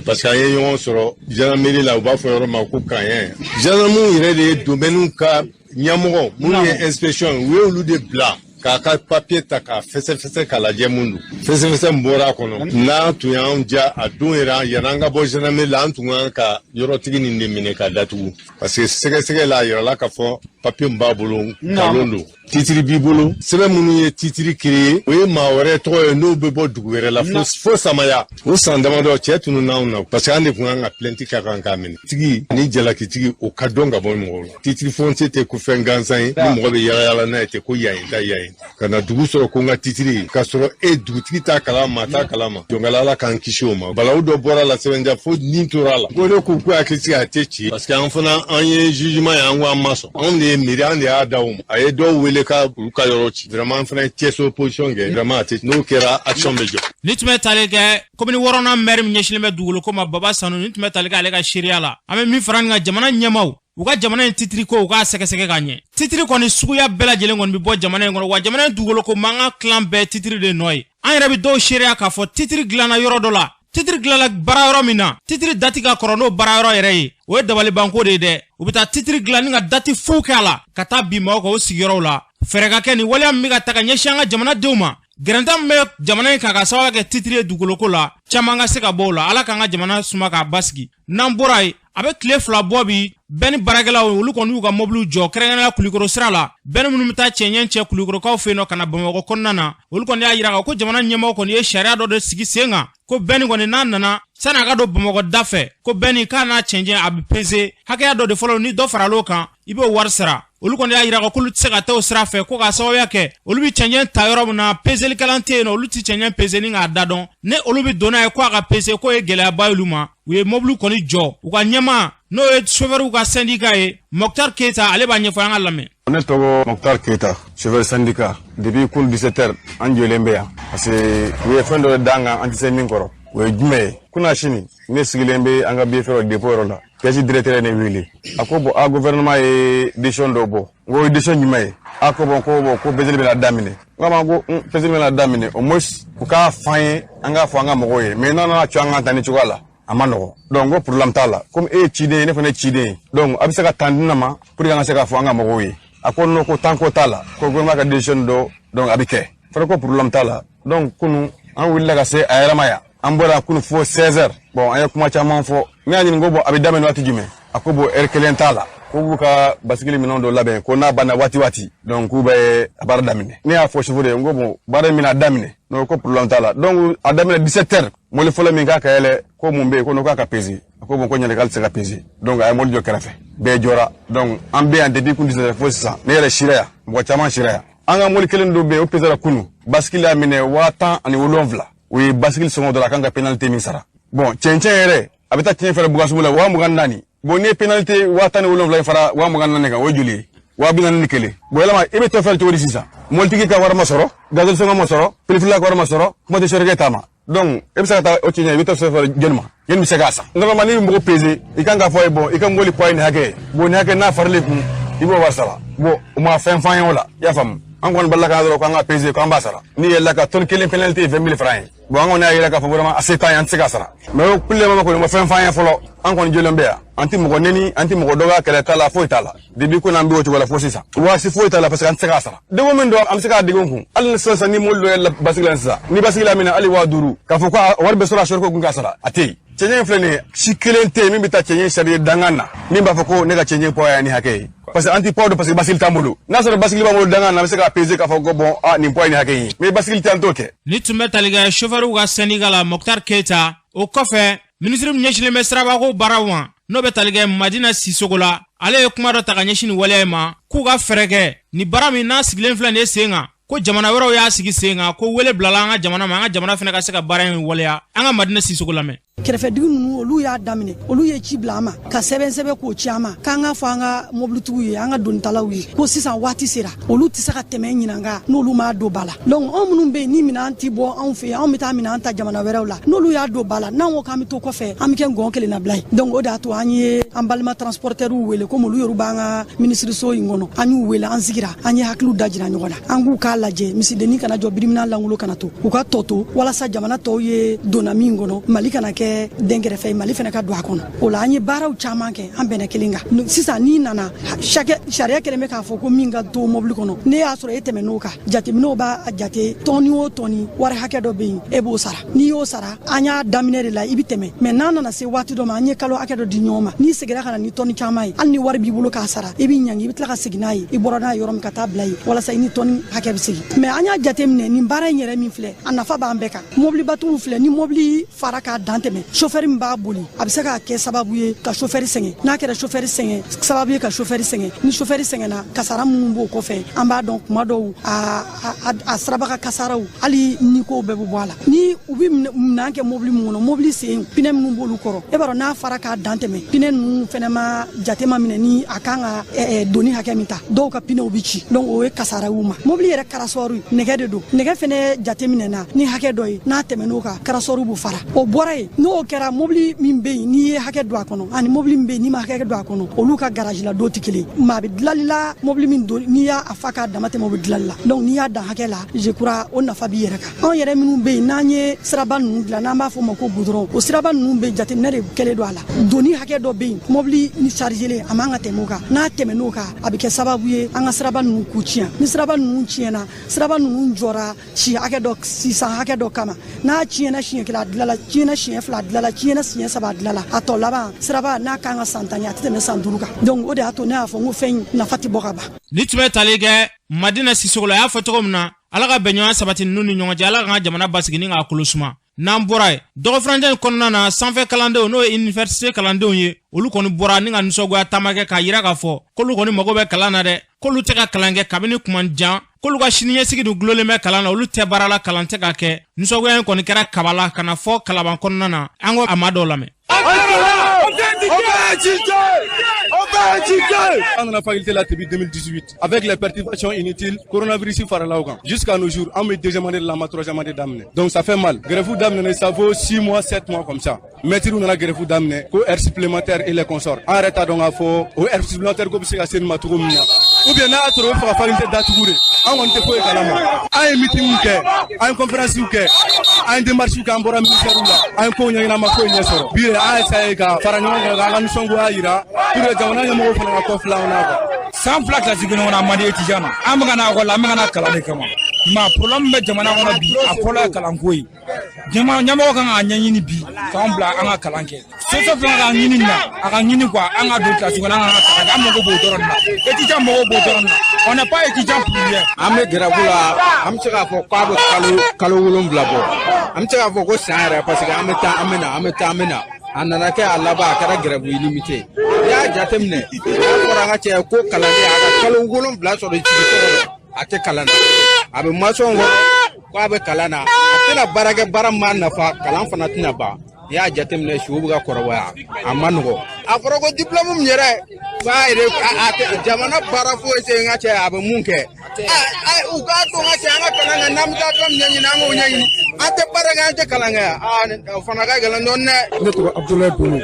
Parce que an ye ɲɔgɔn sɔrɔ gendarmerie la, u b'a fɔ yɔrɔ ma ko Kaɲɛ. Gendarmew yɛrɛ de ye domaine ka ɲɛmɔgɔ minnu ye inspection ye, u ye olu de bila k'a ka papier ta k'a fɛsɛfɛsɛ k'a lajɛ mun don. Fɛsɛfɛsɛ min bɔra a kɔnɔ, n'a tun y'an ja a don yɛrɛ, yan'an ka bɔ gendarmerie la, an tun kan ka yɔrɔtigi nin de minɛ ka datugu. Parce que sɛgɛsɛgɛ la, a yirala k'a fɔ Papier min b'a bolo, nkalon don. Titiri b'i bolo, sɛbɛn minnu ye titiri créé, o ye maa wɛrɛ tɔgɔ ye n'o bɛ bɔ dugu wɛrɛ la fo Samaya. O san damadɔ cɛ tununna anw na parce que an de tun kan ka plainte k'a kan k'a minɛ. Tigi ni jalakitigi, o ka dɔn ka bɔ mɔgɔw la. Titiri foncier tɛ ko fɛn gansan ye ni mɔgɔ bɛ yala yala n'a ye ten ko yan ye ta yan ye ka na dugu sɔrɔ ko n ka titiri ye, k'a sɔrɔ e dugutigi t'a kalama, maa t'a kalama. Jɔnkala, Ala k'an kisi o ma. Balawu dɔ bɔra la sɛbɛnja fo nin tora a la ko ne ko ko hakili sigi, a tɛ ci parce que an fana an ye jugement ye, an ko an ma sɔn. Anw de ye miiri, an de y'a da u ma. A ye dɔw wele ka olu ka yɔrɔ ci. Vraiment, an fana ye cɛso position kɛ. Vraiment, a tɛ n'o kɛra, action bɛ jɔ. Ni tun bɛ tali kɛ komini 6nan mɛri min ɲɛsinnen bɛ dugukolo ko ma, Baba Sanu, ni tun bɛ tali kɛ ale ka seereya la. An bɛ min fara nin kan, jamana ɲɛmaw u ka jamana in titiri ko, u k'a sɛgɛsɛgɛ ka ɲɛ. Titiri kɔni suguya bɛɛ lajɛlen kɔni bɛ bɔ jamana in kɔnɔ wa. Jamana in dugukolo ko man ka tilan bɛɛ titiri de nɔ ye. An yɛrɛ bɛ dɔw seereya k'a fɔ titiri dilanna yɔrɔ dɔ la, titiri dilanna baara yɔrɔ min na, titiri dati ka kɔrɔ n'o baara yɔrɔ yɛrɛ ye. O ye dabalibanko de ye dɛ. U bɛ taa titiri dilan ni ka dati fu kɛ a la ka taa bin maaw kan o sigiyɔrɔw la. Fɛɛrɛ ka kɛ nin waleya min bɛ ka ta ka ɲɛsin an ka jamanadenw ma. Gɛrɛntɛ min bɛ jamana in kan ka sababu kɛ titiri ye dugukoloko la, caman ka se ka bɔ o la. Ala k'an ka jamana suma k'a basigi. N'an bɔra yen, a bɛ tile 2 bɔ bi, bɛɛ ni baarakɛlaw, olu kɔni y'u ka mobiliw jɔ, kɛrɛnkɛrɛnnenya Kulikoro sira la. Bɛɛ ni minnu bɛ taa cɛncɛn cɛ Kulukorokaw fɛ yen nɔ ka na Bamakɔ kɔnɔna na, olu kɔni y'a jira ko jamana ɲɛmɔgɔ kɔni ye sariya dɔ de sigi sen kan ko bɛɛ ni kɔni n'a nana sani a ka don Bamakɔ da fɛ, ko bɛɛ ni k'a n'a cɛncɛn a bɛ pese hakɛya dɔ de fɔlɔ, ni dɔ faral'o kan, i b'o wari sara. Olu kɔni y'a jira k'olu tɛ se ka taa o sira fɛ, ko k'a sababuya kɛ olu bɛ cɛncɛn ta yɔrɔ min na, peselikɛlan tɛ yen nɔ, olu tɛ cɛncɛn pese ni k'a da dɔn. Ni olu bɛ don n'a ye ko a ka pese, k'o ye gɛlɛyaba ye olu ma. U ye mobili kɔni jɔ. U ka ɲɛmaa, n'o ye sofɛriw ka syndicat ye, Mɔkitar Keyita, ale b'a ɲɛfɔ, an ka lamɛn. Ne tɔgɔ Mɔkitar Keyita, chauffeur syndicat. Depuis kunu 17 heures, an jɔlen bɛ yan parce que u ye fɛn dɔ d'an kan, an tɛ se min kɔrɔ. O ye jumɛn ye? Kunna sini, ne sigilen bɛ an ka billet feere dépôt yɔrɔ la, caisse directeur ye ne wele. A ko bon, a gouvernement ye décision dɔ bɔ. N ko décision jumɛn ye? A ko bon, ko bon, ko peseli bɛna daminɛ. N ko a ma ko peseli bɛna daminɛ, au moins u k'a f'an ye, an k'a fɔ an ka mɔgɔw ye. Mais n'a nana co an kan tan ni cogoya la, a ma nɔgɔ. Donc n ko problème t'a la, komi e ye ciden ye, ne fana ye ciden ye, donc a bɛ se ka temps di ne ma pour que an ka se k'a fɔ an ka mɔgɔw ye. A ko non, ko temps ko t'a la, ko gouvernement ka décision dɔ, donc a bɛ kɛ fana, ko problème t'a la. Donc kunu an wulila ka se a yɛrɛ ma yan. An bɔra kunu fo 16 heures. Bon, an ye kuma caman fɔ. Ne y'a ɲininka ko bon, a bɛ daminɛ waati jumɛn? A ko bon, heure kelen t'a la, ko b'u ka basigili minɛnw dɔ labɛn, ko n'a banna waati waati, donc k'u bɛ a baara daminɛ. Ne y'a fɔ chauffeur ye, n ko bon, baara in bɛna daminɛ. Donc ko problème t'a la. Donc a daminɛ 17 heures, mobili fɔlɔ min k'a ka yɛlɛ, ko mun bɛ yen? Ko n'o k'a ka peser. A ko bon, ko ɲɛnɛ k'ale tɛ se ka peser. Donc a ye mobili jɔ kɛrɛfɛ, bɛɛ jɔra. Donc an bɛ yan depuis kun 17 heures fo sisan. Ne yɛrɛ sira yan, mɔgɔ caman sira yan. An ka mobili kelen dɔ bɛ yen, o pesera kunu, basigili y'a minɛ 17,000. O ye basigili sɔngɔ dɔ la, a kan ka pénalité min sara. Bon, cɛncɛn yɛrɛ a bɛ taa cɛn fɛrɛ Bukasugu la 24,000. Bon, n'i ye pénalité 17,000 in fara 24,000 kan, o ye joli ye? 41,000. Bon, yalama i bɛ tɔ fɛrɛ cogo di sisan? Mobilitigi ka wari ma sɔrɔ, gazel sɔngɔ ma sɔrɔ, pilifila ka wari ma sɔrɔ, kuma tɛ sɔrɔkɛ ta ma. Donc e bɛ se ka taa o cɛncɛn, i bɛ taa sɔrɔ jɔni ma? Jɔni bɛ se k'a san? Normalement, n'i bɛ mɔgɔ peser, i kan k'a fɔ a ye bon, i ka mobili poids ye nin hakɛ ye, bon, nin hakɛ n'a faralen kun, i b'o wari sara. Bon, u ma fɛn f'an ye o la, i y'a faamu? An kɔni balila ka dɔrɔn k'an ka peser, k'an b'a sara. N'i yɛlɛla ka tonne kelen pénalité ye 20 000 francs ye. Bon, an kɔni y'a yira k'a fɔ vraiment a se t'an ye, an tɛ se k'a sara. Mais o pour le moment kɔni, u ma fɛn f'an ye fɔlɔ. An kɔni jɔlen bɛ yan, an tɛ mɔgɔ neni, an tɛ mɔgɔ dɔgɔya, kɛlɛ t'a la, foyi t'a la. Depuis ko n'an bɛ o cogo la fo sisan, waasi foyi t'a la, parce que an tɛ se k'a sara. Degun min don, an bɛ se k'a degun kun. Hali ni sisan ni mobili dɔ yɛlɛla basigi la sisan, ni basigi la minɛ hali 5000, k'a fɔ ko a wari bɛ sɔrɔ a sɔrɔ ko kun k'a sara, a tɛ yen. Cɛncɛn filɛ nin ye, si kelen tɛ yen min bɛ taa cɛncɛn sariya dangan na min b'a fɔ ko ne ka cɛncɛn poids ye nin hakɛ ye, parce que an ti poids dɔn, parce que basigi t'an bolo. N'a sɔrɔ basigi b'an bolo dangan na, an bɛ se k'a peser k'a fɔ ko bon, ah, nin poids ye nin hakɛ ye. Mais basigi tɛ, an t'o kɛ. Ni tun bɛ tali kɛ sofɛriw ka syndicat la, Mɔkitar Keyita. O kɔfɛ, minisiri min ɲɛsinnen bɛ sirabako baaraw ma, n'o bɛ tali kɛ Madina Sisogo la, ale ye kuma dɔ ta ka ɲɛsin nin waleya in ma, k'u ka fɛɛrɛ kɛ nin baara min n'a sigilen filɛ nin ye sen kan, ko jamana wɛrɛw y'a sigi sen kan, ko wele bilala an ka jamana ma, an ka jamana fana ka se ka baara in waleya. An ka Madina Sisogo lamɛn. Kɛrɛfɛdugu ninnu, olu y'a daminɛ, olu ye ci bila an ma ka sɛbɛn sɛbɛn k'o ci an ma, k'an ka fɔ an ka mobilitigiw ye, an ka donitalaw ye, ko sisan waati sera, olu tɛ se ka tɛmɛ ɲinan n'olu m'a don ba la. Donc anw minnu bɛ yen ni minɛn ti bɔ anw fɛ yen, anw bɛ taa minɛn ta jamana wɛrɛw la, n'olu y'a don ba la, n'an ko k'an bɛ to kɔfɛ, an bɛ kɛ ngɔn kelen na bila ye. Donc o de y'a to an ye an balima transporteurs wele, komi olu yɛrɛ b'an ka minisiriso in kɔnɔ. An y'u wele, an sigira, an ye hakiliw da jira ɲɔgɔn na, an k'u k'a lajɛ, misidennin kana jɔ, birimina lankolon kana to, u ka tɔ to walasa jamana tɔw ye donna min kɔnɔ, Mali kana kɛ. kɛ dɛnkɛrɛfɛ ye, Mali fana ka don a kɔnɔ. O la an ye baaraw caman kɛ, an bɛnna kelen kan. Sisan n'i nana, sariya kɛlen bɛ k'a fɔ ko min ka to mobili kɔnɔ, n'e y'a sɔrɔ e tɛmɛn'o kan, jateminɛw b'a jate tɔni o tɔni, wari hakɛ dɔ bɛ yen, e b'o sara. N'i y'o sara, an y'a daminɛ de la, i bɛ tɛmɛ. Mais n'a nana se waati dɔ ma, an ye kalo hakɛ dɔ di ɲɔgɔn ma, n'i seginna ka na ni tɔni caman ye, hali ni wari b'i bolo k'a sara, i b'i ɲangi, i bɛ tila ka segin n'a ye i bɔra n'a ye yɔrɔ min, ka taa bila yen, walasa i ni tɔni hakɛ bɛ segin. Mais an y'a jateminɛ, nin baara in yɛrɛ min filɛ, a nafa b'an bɛɛ kan. Mobilibatigiw filɛ, ni mobili fara k'a dan tɛmɛ, chauffeur min b'a boli, a bɛ se k'a kɛ sababu ye ka chauffeur sɛgɛn. N'a kɛra chauffeur sɛgɛn sababu ye ka chauffeur sɛgɛn, ni chauffeur sɛgɛnna, kasara minnu b'o kɔfɛ, an b'a dɔn kuma dɔw a sirabaga kasaraw, hali ni kow bɛɛ bɛ bɔ a la. Ni u bɛ minɛn kɛ mobili min kɔnɔ, mobili sen pinɛ minnu b'olu kɔrɔ, e b'a dɔn n'a fara k'a dan tɛmɛ, pinɛ ninnu fɛnɛ ma jate ma minɛ ni a kan ka doni hakɛ min ta, dɔw ka pinɛw bɛ ci. Donc o ye kasara y'u ma. Mobili yɛrɛ karasɔri nɛgɛ de don, nɛgɛ fɛnɛ jate minɛna ni hakɛ dɔ ye, n'a tɛmɛn'o kan, karasɔri b'o fara. O bɔra yen, n'o kɛra, mobili min bɛ yen n'i ye hakɛ don a kɔnɔ, ani mobili min bɛ yen n'i ma hakɛ don a kɔnɔ, olu ka garaji la don tɛ kelen. Maa bɛ dilali la, mobili min don n'i y'a fa k'a dama tɛmɛ, o bɛ dilali la. Donc n'i y'a dan hakɛ la, je crois o nafa b'i yɛrɛ kan. Anw yɛrɛ minnu bɛ yen n'an ye siraba ninnu dilan, n'an b'a fɔ o ma ko goudron, o siraba ninnu bɛ jateminɛ de kɛlen don a la. Doni hakɛ dɔ bɛ yen, mobili ni chargelen, a man ka tɛmɛ o kan. N'a tɛmɛn'o kan, a bɛ kɛ sababu ye an ka siraba ninnu k'u tiɲɛ. Ni siraba ninnu tiɲɛna, siraba ninnu jɔra si hakɛ dɔ, sisan hakɛ dɔ kama. N'a tiɲɛna siɲɛ kelen, a dilala, tiɲɛna siɲɛ fila, a dilala, tiɲɛna siɲɛ saba, a dilala, a tɔ laban, siraba n'a kan ka san 10 kɛ, a tɛ tɛmɛ san 5 kan. Donc o de y'a to ne y'a fɔ n ko fɛn in nafa tɛ bɔ ka ban. Ni tun bɛ tali kɛ Madina Sisoko la, a y'a fɔ cogo min na, Ala ka bɛnɲɔgɔnya sabati ninnu ni ɲɔgɔn cɛ, Ala k'an ka jamana basigi ni k'a kolo suma. N'an bɔra yen, dɔgɔfurancɛ in kɔnɔna na, sanfɛ kalandenw, n'o ye université kalandenw ye, olu kɔni bɔra ni ka nisɔngoya taama kɛ k'a yira k'a fɔ k'olu kɔni mago bɛ kalan na dɛ, k'olu tɛ ka kalan kɛ kabini kuma jan, k'olu ka siniɲɛsigi dun gulolen bɛ kalan na, olu tɛ baara la, kalan tɛ ka kɛ. Nisɔngoya in kɔni kɛra kaba la ka na fɔ Kalaban kɔnɔna na. An ko a ma dɔw lamɛn. An nana faculté la depuis 2018 avec les perturbations inutiles, coronavirus farala o kan. Jusqu'à nos jours, an bɛ deuxième année de la, an ma troisième année daminɛ. Donc ça fait mal. Grève daminɛ, ça vaut 6 mois, 7 mois comme ça. Maître nana grève daminɛ ko heure supplémentaire et les consorts. An yɛrɛ t'a dɔn k'a fɔ o heure supplémentaire ko bɛ se ka se nin ma cogo min na. Ou bien n'a y'a sɔrɔ o bɛ fɛ ka faculté datugu de. An kɔni tɛ foyi kalama. An ye meeting kɛ, an ye conférence kɛ, an ye démarche kɛ, an bɔra ministère la, an ye kow ɲɛɲini, an ma foyi ɲɛ sɔrɔ. Bi de an essayé ka fara ɲɔgɔn kan k'an ka nisɔngoya yira pour que jamana ɲɛmɔgɔw fana ka kɔfilɛ an na quoi. San 2 kilasi kelen kɔnɔ, a man di étudiant na. An bɛ ka na ekɔli la, an bɛ ka na kalan de kama. Ma problème bɛ jamana kɔnɔ bi, a fɔlɔ ye kalanko ye. Ɲɛmɔgɔ kan k'a ɲɛɲini bi k'an bila an ka kalan kɛ. Fɛn fɛn ka ɲini na, a ka ɲini quoi, an ka don kilasi kɔnɔ, an ka kalan kɛ. An mago b'o dɔrɔn de la. Étudiant mago b'o dɔrɔn de la. On n'est pas étudiant pour rien. An bɛ grève la, an bɛ se k'a fɔ k'a bɛ kalo 7 bɔ. An bɛ se k'a fɔ ko san yɛrɛ, parce que an bɛ taa, an bɛ na, an bɛ taa, an bɛ na. A nana kɛ a laban a kɛra grève illimité. N'i y'a jateminɛ, n'a fɔra an ka cɛ ko kalanden a ka kalo 7 sɔrɔ jigi tɔgɔ, a tɛ kalan na, a bɛ maçon kɔrɔ k'a bɛ kalan na, a tɛna baara kɛ, baara min b'a nafa, kalan fana tɛna ban. N'i y'a jateminɛ, siw bɛ ka kɔrɔbaya, a ma nɔgɔ. A fɔra ko diplôme min yɛrɛ b'a yɛrɛ a tɛ jamana baara foyi se n ka cɛ, a bɛ mun kɛ? U k'a to n ka cɛ, an ka kalan kɛ, n'an bɛ taa fɛn min ɲɛɲini, an k'o ɲɛɲini. An tɛ baara kɛ, an tɛ kalan kɛ, o fana ka gɛlɛn dɔɔnin dɛ. Ne tɔgɔ Abdoulaye Bono.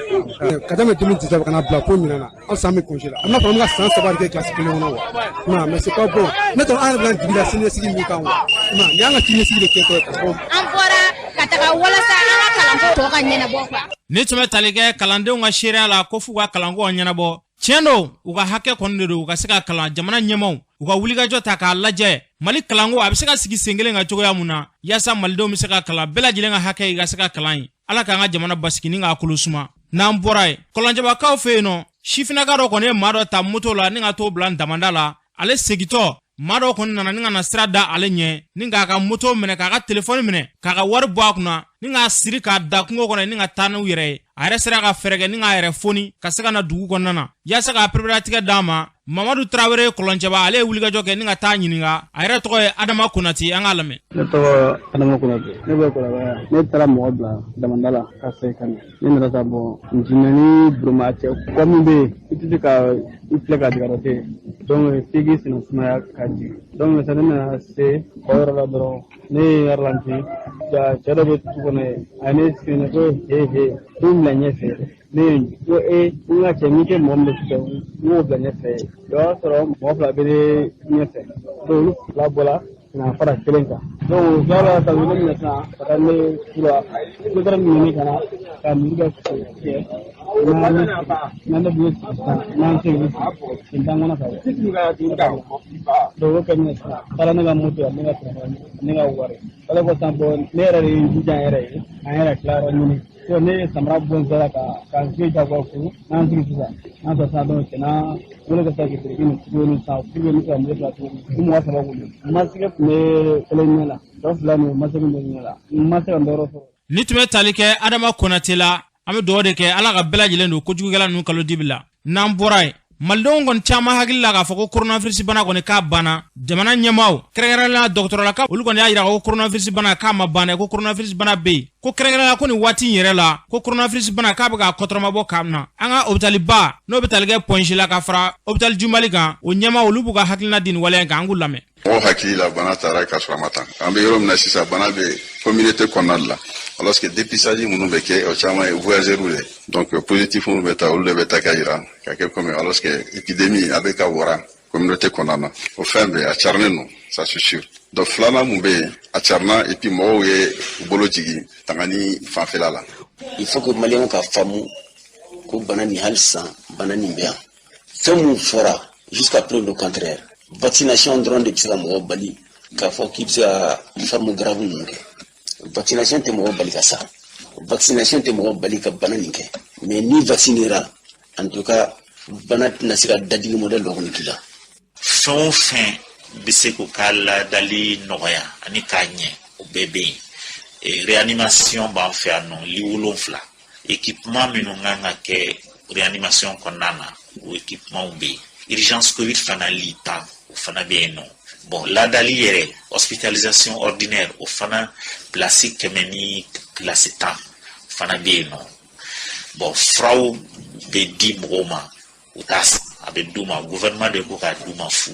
Ka daminɛ 2019 ka na bila fo ɲinɛ na, halisa an bɛ congé la. An b'a fɔ an bɛ ka san 3 de kɛ kilasi kelen kɔnɔ wa. Mais c'est pas bon. Ne tɔgɔ, an yɛrɛ bɛna jigi da siniɲɛsigi min kan wa. Nin y'an ka siniɲɛsigi de kɛtɔ ye ka bɔ. An bɔra ka taga walasa an ka kalanko tɔ ka ɲɛnabɔ quoi. Ni tun bɛ tali kɛ kalandenw ka seereya la ko f'u ka kalanko ka ɲɛnabɔ, tiɲɛ don, u ka hakɛ kɔni de don, u ka se ka kalan. Jamana ɲɛmaw, u ka wulikajɔ ta k'a lajɛ, Mali kalanko a bɛ se ka sigi sen kelen kan cogoya mun na, yaasa malidenw bɛ se ka kalan, bɛɛ lajɛlen ka hakɛ i ka se ka kalan ye. Ala k'an ka jamana basigi ni k'a kolo suma. N'an bɔra yen, Kɔlɔnjɛbakaw fɛ yen nɔ, sifinnaka dɔ kɔni ye maa dɔ ta moto la ni ka t'o bila damanda la. Ale segintɔ, maa dɔw kɔni nana ni ka na sira da ale ɲɛ ni k'a ka moto minɛ, k'a ka telefɔni minɛ, k'a ka wari bɔ a kunna, ni k'a siri k'a da kungo kɔnɔ ni ka taa n'u yɛrɛ ye. A yɛrɛ sera ka fɛɛrɛ kɛ ni k'a yɛrɛ foni ka se ka na dugu kɔnɔna na yaasa k'a pereperelatigɛ d'a ma. Mamadu Tarawele Kɔlɔncɛba, ale ye wulikajɔ kɛ ni ka taa ɲininka. A yɛrɛ tɔgɔ ye Adama Konate, an k'a lamɛn. Ne tɔgɔ Adama Konate, ne bɛ Kɔlɔnjɛba. Ne taara mɔgɔ bila damanda la ka segin ka na. Ne nana sa bɔn njinɛ ni buruma cɛ kɔ min bɛ yen, i tɛ se ka i filɛ ka jigin a tɛ. Donc f'i k'i senna sumaya ka jigin. Donc sisan ne nana se kɔ yɔrɔ la dɔrɔn, ne ye ralenti. Ja cɛ dɔ bɛ tu kɔnɔ yen, a ye ne sigi ko he he, ko n bila ɲɛfɛ. Ne ye ko e n ka cɛ n'i tɛ mɔgɔ min bɛ sufɛ, n k'o bila ɲɛfɛ. O y'a sɔrɔ mɔgɔ 2 bɛ ne ɲɛfɛ. Donc olu 2 bɔra ka na fara kelen kan. Donc o tilala ka wele minɛ sisan ka taa ne kura ne taara minɛ ka na ka muru kɛ tigɛ n'an ne bolo sisan n'an segin sen t'an kɔnɔ ka donc o kɛ minɛ sisan taara ne ka moto ne ka telefɔni ne ka wari ala ko sisan bon ne yɛrɛ de ye n jija n yɛrɛ ye an yɛrɛ tilayɔrɔ ɲini ne ye samara bɔ n sera ka n sigi jagoya furu n'an sigi sisan n'an sɔrɔ sisan donc cɛna wele ka se ka biriki nin tuguni sisan pour que n bɛ se ka moto bila tuguni ni mɔgɔ saba kun don masque tun bɛ kelen ɲɛ la tɔ fila nin masque bɛ ɲɛ la n ma se ka n dɔyɔrɔ sɔrɔ. Ni tun bɛ tali kɛ Adama Konate la, an bɛ dugawu de kɛ Ala ka bɛɛ lajɛlen don kojugukɛla ninnu kalo dibi la. N'an bɔra yen, malidenw kɔni caman hakili la k'a fɔ ko coronavirus bana kɔni k'a banna. Jamana ɲɛmaaw, kɛrɛnkɛrɛnnenya la dɔgɔtɔrɔlaka, olu kɔni y'a jira ko coronavirus bana k'a ma ban dɛ, ko coronavirus bana bɛ yen, ko kɛrɛnkɛrɛnnenya la ko nin waati in yɛrɛ la ko coronavirus bana k'a bɛ k'a kɔtɔrɔmabɔ k'a na. An ka hôpital-ba n'o bɛ tali kɛ Point G la ka fara hôpital du Mali kan, o ɲɛmaa olu b'u ka hakilina di nin waleya in kan, an k'u lamɛn. Mɔgɔw hakili la bana taara k'a sɔrɔ a ma taa. An bɛ yɔrɔ min na sisan, bana bɛ communauté kɔnɔna de la, alors que dépistage minnu bɛ kɛ, o caman ye voyageurs de. Donc positif minnu bɛ taa, olu de bɛ ta ka yira ka kɛ comme, alors que épidémie a bɛ ka wara communauté kɔnɔna na. O fɛn bɛɛ a carinen don, ça c'est sûr. Donc filanan mun bɛ yen, a carina et puis mɔgɔw ye u bolo jigin tangani fanfɛla la. Il faut que maliyɛnw ka faamu ko bana nin, hali sisan bana nin bɛ yan. Fɛn mun fɔra, jusqu'à preuve du contraire, vaccination dɔrɔn de bɛ se ka mɔgɔ bali k'a fɔ k'i bɛ se ka forme grave ninnu kɛ. Vaccination tɛ mɔgɔ bali ka sa, vaccination tɛ mɔgɔ bali ka bana nin kɛ, mais ni vaccinera, en tout cas bana tɛna se ka dadigi modèle dɔ kɔni k'i la. Fɛn o fɛn bɛ se k'u ka ladali nɔgɔya ani k'a ɲɛ, o bɛɛ bɛ yen. Réanimation b'an fɛ yan nɔ, lit 7. Équipement minnu kan ka kɛ réanimation kɔnɔna na, o équipement bɛ yen. Urgence Covid fana, lit 10, o fana bɛ yen nɔ. Bon, ladali yɛrɛ, hospitalisation ordinaire, o fana place 100 ni place 10 fana bɛ yen nɔ. Bon, furaw bɛ di mɔgɔw ma, u t'a san, a bɛ d'u ma, gouvernement de ko k'a d'u ma fu.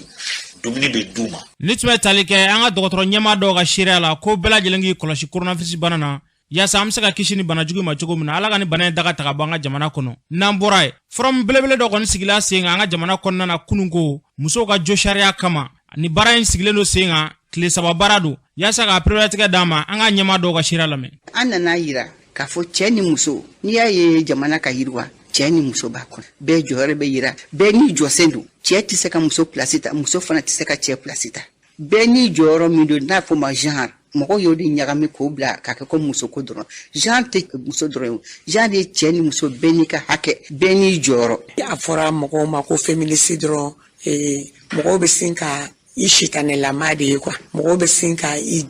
Dumuni bɛ d'u ma. Ni tun bɛ tali kɛ an ka dɔgɔtɔrɔ ɲɛmaa dɔw ka seereya la ko bɛɛ lajɛlen k'i kɔlɔsi coronavirus bana na, yaasa an bɛ se ka kisi ni bana jugu ma cogo min na. Ala ka ni bana in daga ta ka bɔ an ka jamana kɔnɔ. N'an bɔra yen, forum belebele dɔ kɔni sigila sen kan an ka jamana kɔnɔna na kunun ko musow ka jo sariya kama. Ni baara in sigilen don sen kan, tile 3 baara don, yaasa k'a pereperelatigɛ d'an ma. An ka ɲɛmaa dɔw ka seereya lamɛn. An nana yira k'a fɔ cɛ ni muso, n'i y'a ye jamana ka yiriwa, cɛ ni muso b'a kɔnɔ, bɛɛ jɔyɔrɔ bɛ yira, bɛɛ n'i jɔsen don. Cɛ tɛ se ka muso place ta, muso fana tɛ se ka cɛ place ta. Bɛɛ n'i jɔyɔrɔ min don, n'a fɔ ma genre, mɔgɔw y'o de ɲagami k'o bila k'a kɛ ko muso ko dɔrɔn. Genre tɛ muso dɔrɔn ye, genre ye cɛ ni muso, bɛɛ n'i ka hakɛ, bɛɛ n'i jɔyɔrɔ. A fɔra mɔgɔw ma ko féministe dɔrɔn, mɔgɔw bɛ sin ka i sitanɛlama de ye quoi, mɔgɔw bɛ sin ka i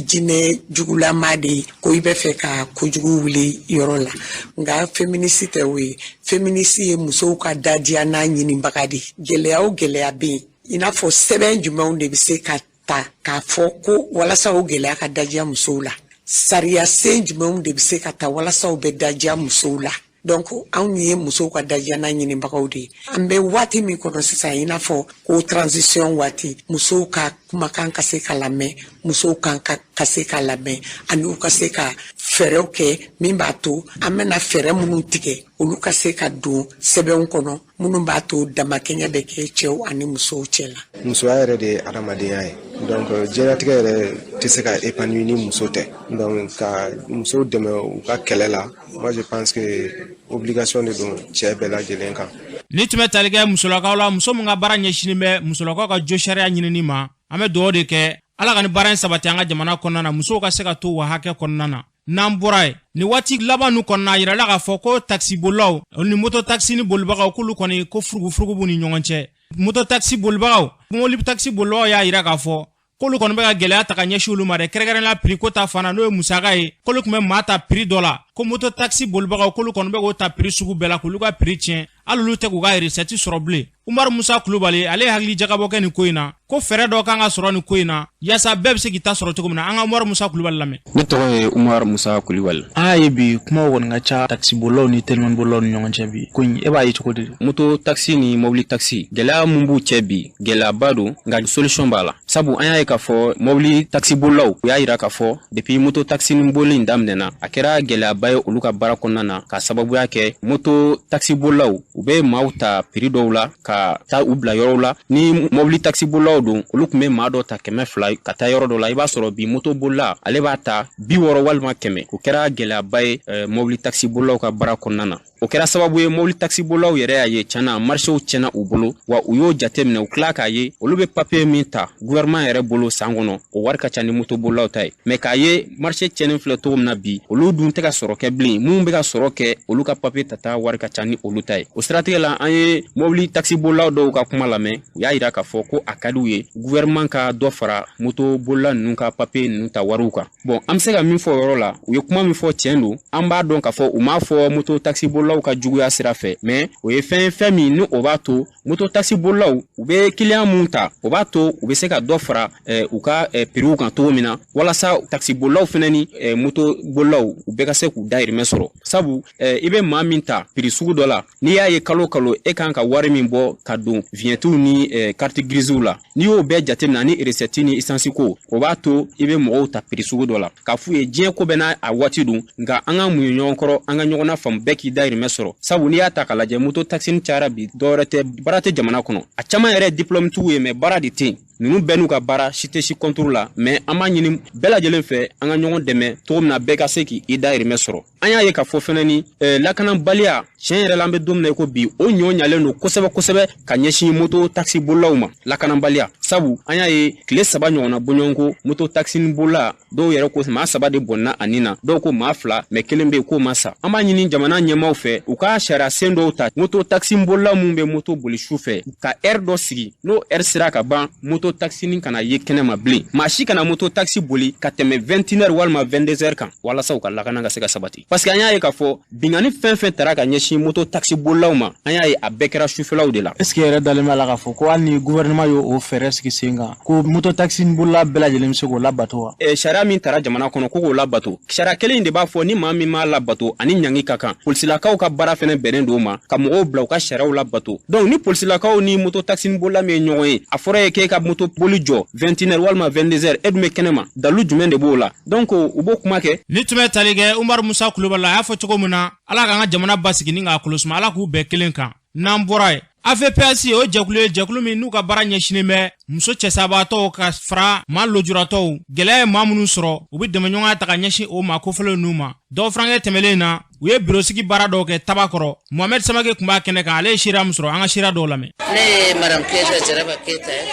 jinɛ jugulama de ye, ko i bɛ fɛ ka kojugu wuli yɔrɔ la. Nka féministe tɛ o ye. Féministe ye musow ka dadiya n'a ɲinibaga de ye. Gɛlɛya o gɛlɛya bɛ yen, i n'a fɔ sɛbɛn jumɛnw de bɛ se ka ta k'a fɔ ko walasa o gɛlɛya ka dajiya musow la, sariya sen jumɛnw de bɛ se ka ta walasa o bɛ dajiya musow la. Donc anw ye musow ka dajiya n'a ɲinibagaw de ye. An bɛ waati min kɔnɔ sisan, i n'a fɔ ko transition waati, musow ka kumakan ka se ka lamɛn, musow kan ka se ka lamɛn, ani u ka se ka fɛɛrɛw kɛ min b'a to an bɛna fɛɛrɛ minnu tigɛ, olu ka se ka don sɛbɛnw kɔnɔ minnu b'a to damakɛɲɛ bɛ kɛ cɛw ani musow cɛ la. Musoya yɛrɛ de ye adamadenya ye, donc diɲɛlatigɛ yɛrɛ tɛ se ka épanouir ni muso tɛ. Donc ka musow dɛmɛ u ka kɛlɛ la, moi je pense que obligation de don cɛ bɛɛ lajɛlen kan. Ni tun bɛ tali kɛ musolakaw la, muso min ka baara ɲɛsinnen bɛ musolakaw ka jo sariya ɲinini ma, an bɛ dugawu de kɛ Ala ka ni baara in sabati an ka jamana kɔnɔna na, musow ka se ka to u hakɛ kɔnɔna na. N'an bɔra yen, nin waati laban ninnu kɔnɔna, a yirala k'a fɔ ko takisibolilaw ni moto takisi ni bolibagaw, k'olu kɔni ko furugufurugu b'u ni ɲɔgɔn cɛ. Moto takisi bolibagaw, mobili takisi bolibagaw y'a yira k'a fɔ k'olu kɔni bɛ ka gɛlɛya ta ka ɲɛsin olu ma dɛ, kɛrɛnkɛrɛnnenya prix ko ta fana, n'o ye musaka ye, k'olu tun bɛ maa ta prix dɔ la, ko moto takisi bolibagaw k'olu kɔni bɛ k'o ta prix sugu bɛɛ la k'olu ka prix tiɲɛ, hali olu tɛ k'u ka recette sɔrɔ bilen. Umaru Musa Kulubali, ale ye hakili jagabɔ kɛ nin ko in na, ko fɛɛrɛ dɔ kan ka sɔrɔ nin ko in na yaasa bɛɛ bɛ se k'i ta sɔrɔ cogo min na. An ka Umaru Musa Kulubali lamɛn. Ne tɔgɔ ye Umaru Musa Kulubali. An y'a ye bi kumaw kɔni ka ca takisibolilaw ni telimanibololaw ni ɲɔgɔn cɛ bi ko in, e b'a ye cogo di? Moto takisi ni mobili takisi, gɛlɛya mun b'u cɛ bi, gɛlɛyaba don, nka solution b'a la. Sabu an y'a ye k'a fɔ mobili takisibolilaw, u y'a yira k'a fɔ depuis moto takisi ni boli in daminɛna, a kɛra gɛlɛyaba ye olu ka baara kɔnɔna na, k'a sababuya kɛ moto takisibolilaw u bɛ maaw ta prix dɔw la ka ka taa u bila yɔrɔw la. Ni mobili taxibolilaw don, olu tun bɛ maa dɔ ta 200 ka taa yɔrɔ dɔ la, i b'a sɔrɔ bi moto bolila ale b'a ta 60 walima 100. O kɛra gɛlɛyaba ye mobili taxibolilaw ka baara kɔnɔna na. O kɛra sababu ye mobili taxibolilaw yɛrɛ y'a ye tiɲɛna marchéw tiɲɛna u bolo, wa u y'o jateminɛ, u tila k'a ye olu bɛ papier min ta gouvernement yɛrɛ bolo san kɔnɔ, o wari ka ca ni motobolilaw ta ye. Mais k'a ye marché tiɲɛnen filɛ cogo min na bi, olu dun tɛ ka sɔrɔ kɛ bilen. Minnu bɛ ka sɔrɔ kɛ, olu ka papier tata wari ka ca ni olu ta ye. O siratigɛ la, an ye mobili taxibolilaw dɔw ka kuma lamɛn. U y'a yira k'a fɔ ko a ka d'u ye gouvernement ka dɔ fara motobolila ninnu ka papier ninnu ta wariw kan. Bon, an bɛ se ka min fɔ o yɔrɔ la, u ye kuma min fɔ tiɲɛ don. An b'a dɔn k'a fɔ u m'a fɔ moto taxibolilaw ka juguya sira fɛ, mais o ye fɛn ye, fɛn min ni o b'a to moto taxibolilaw u bɛ kiliyan mun ta, o b'a to u bɛ se ka dɔ fara u ka prix kan cogo min na, walasa taxibolilaw fɛnɛ ni moto bolilaw u bɛɛ ka se k'u dahirimɛ sɔrɔ. Sabu i bɛ maa min ta prix sugu dɔ la, n'i y'a ye kalo kalo e kan ka wari min bɔ ka don vignettew ni carte grisew la, n'i y'o bɛɛ jateminɛ ani recette ni essence ko, o b'a to i bɛ mɔgɔw ta prix sugu dɔ la. K'a f'u ye diɲɛ ko bɛɛ n'a a waati don, nka an ka muɲu ɲɔgɔn kɔrɔ, an ka ɲɔgɔn na faamu, bɛɛ k'i dahirimɛ sɔrɔ. Sabu n'i y'a ta k'a lajɛ, moto taxi cayara bi, dɔwɛrɛ tɛ, baara tɛ jamana kɔnɔ. A caman yɛrɛ ye diplôme tigiw ye, mais baara de tɛ yen. Ninnu bɛɛ n'u ka baara, si tɛ si contre la, mais an b'a ɲini bɛɛ lajɛlen fɛ an ka ɲɔgɔn dɛmɛ cogo min na bɛɛ ka se k'i dahirimɛ sɔrɔ. An y'a ye k'a fɔ fɛnɛ ni lakanabaliya, tiɲɛ yɛrɛ la, an bɛ don min na i ko bi, o ɲɔ ɲalen don kosɛbɛ kosɛbɛ ka ɲɛsin moto taxi bolilaw ma, lakanabaliya. Sabu an y'a ye tile 3 ɲɔgɔnna bɔɲɔgɔnko, moto taxi bolila dɔw yɛrɛ ko maa 3 de bɔnna a nin na, dɔw ko maa 2, mais kelen bɛ yen k'o ma sa. An b'a ɲini jamana ɲɛmaaw fɛ u ka sariya sen dɔw ta moto taxi bolila minnu bɛ moto boli su fɛ, ka heure dɔ sigi, n'o heure sera ka ban, moto taxi kana ye kɛnɛ ma bilen. Maa si kana moto taxi boli ka tɛmɛ 21h walima 22h kan, walasa u ka lakana ka se ka sabati. Parce que an y'a ye k'a fɔ binkanni fɛn fɛn tara ka ɲɛsin moto taxi bolilaw ma, an y'a ye a bɛɛ kɛra sufɛlaw de la. Est ce que yɛrɛ dalen b'a la k'a fɔ ko hali ni gouvernement y'o fɛɛrɛ sigi sen kan, ko moto taxi bolila bɛɛ lajɛlen bɛ se k'o labato wa? Sariya min tara jamana kɔnɔ ko k'o labato, sariya kelen in de b'a fɔ ni maa min m'a labato, ani ɲangi ka kan. Polisilakaw ka baara fɛnɛ bɛnnen don ma ka mɔgɔw bila u ka sariyaw labato. Donc ni polisilakaw ni moto taxi bolila min ye ɲɔgɔn ye, a fɔra ye k'e ka moto boli jɔ 21h walima 22h, e dun bɛ kɛnɛ ma, dalu jumɛn de b'o la? Donc u b'o kuma kɛ. Ni tun bɛ tali kɛ Umaru Musa Kulubali, a y'a fɔ cogo min na, Ala k'an ka jamana basigi ni k'a kolosuma, Ala k'u bɛɛ kelen kan. N'an bɔra yen, AVPS, o jɛkulu ye jɛkulu min n'u ka baara ɲɛsinnen bɛ muso cɛsabaatɔw ka fara maa lujuratɔw, gɛlɛya ye maa minnu sɔrɔ, u bɛ dɛmɛɲɔgɔnya ta ka ɲɛsin o ma kofɔlen ninnu ma. Dɔw furankɛ tɛmɛlen na, u ye birosigi baara dɔw kɛ Tabakɔrɔ. Mohamɛd Samake tun b'a kɛnɛ kan, ale ye seereya min sɔrɔ, an ka seereya dɔw lamɛn. Ne ye madame Keita Jaraba Keita ye.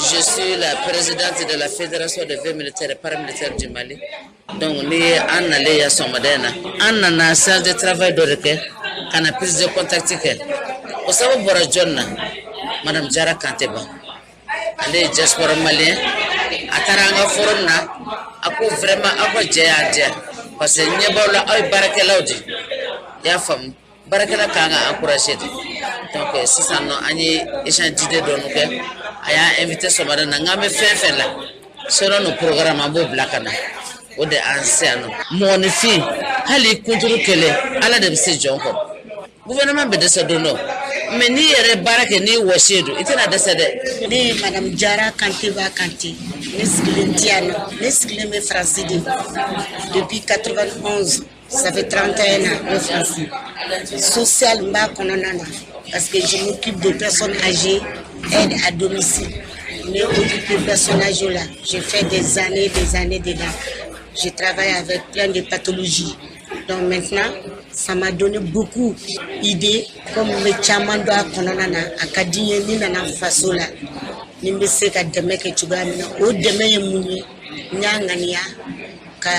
Je suis la présidente de la Fédération des veuves militaires et paramilitaires du Mali. Donc ni ye an nalen yan sɔgɔmada in na, an nana séance de travail dɔ de kɛ ka na prise de contact kɛ. O sababu bɔra jɔn na? Madame Jara Kanteba, ale ye diaspora malien. A taara an ka forum na, a ko vraiment aw ka jɛ y'a diya, parce que ɲɛ b'aw la, aw ye baarakɛlaw de i y'a faamu, baarakɛla kan ka encourager de. Donc sisan nɔ, an ye échange d'idées dɔɔni kɛ. A y'an invité sɔgɔmada in na, n k'an bɛ fɛn fɛn la selon nos programmes, an b'o bila ka na. O de an se yan nɔ. Mɔgɔninfin, hali kunturu kelen, Ala de bɛ se jɔn kɔrɔ. Gouvernement bɛ dɛsɛ don dɔ, mais n'i yɛrɛ baara kɛ n'i wɔsi don, i tɛna dɛsɛ dɛ. Ne ye madame Jara Kanteba Kante. Ne sigilen tɛ yan nɔ, ne sigilen bɛ Faransi de depuis 91, ça fait 31 ans n bɛ Faransi. Social, n b'a kɔnɔna na parce que je m'occupe de personnes âgées, aide à domicile. N bɛ occuper personnes âgées la, j'ai fait des années, des années dedans. Je travaille avec plein de pathologies. Donc maintenant, ça m'a donné beaucoup d'idées. Comme n bɛ caman dɔn a kɔnɔna na, a ka di n ye ni nana n faso la, ni n bɛ se ka dɛmɛ kɛ cogoya min na. O dɛmɛ ye mun ye? N y'a ŋaniya ka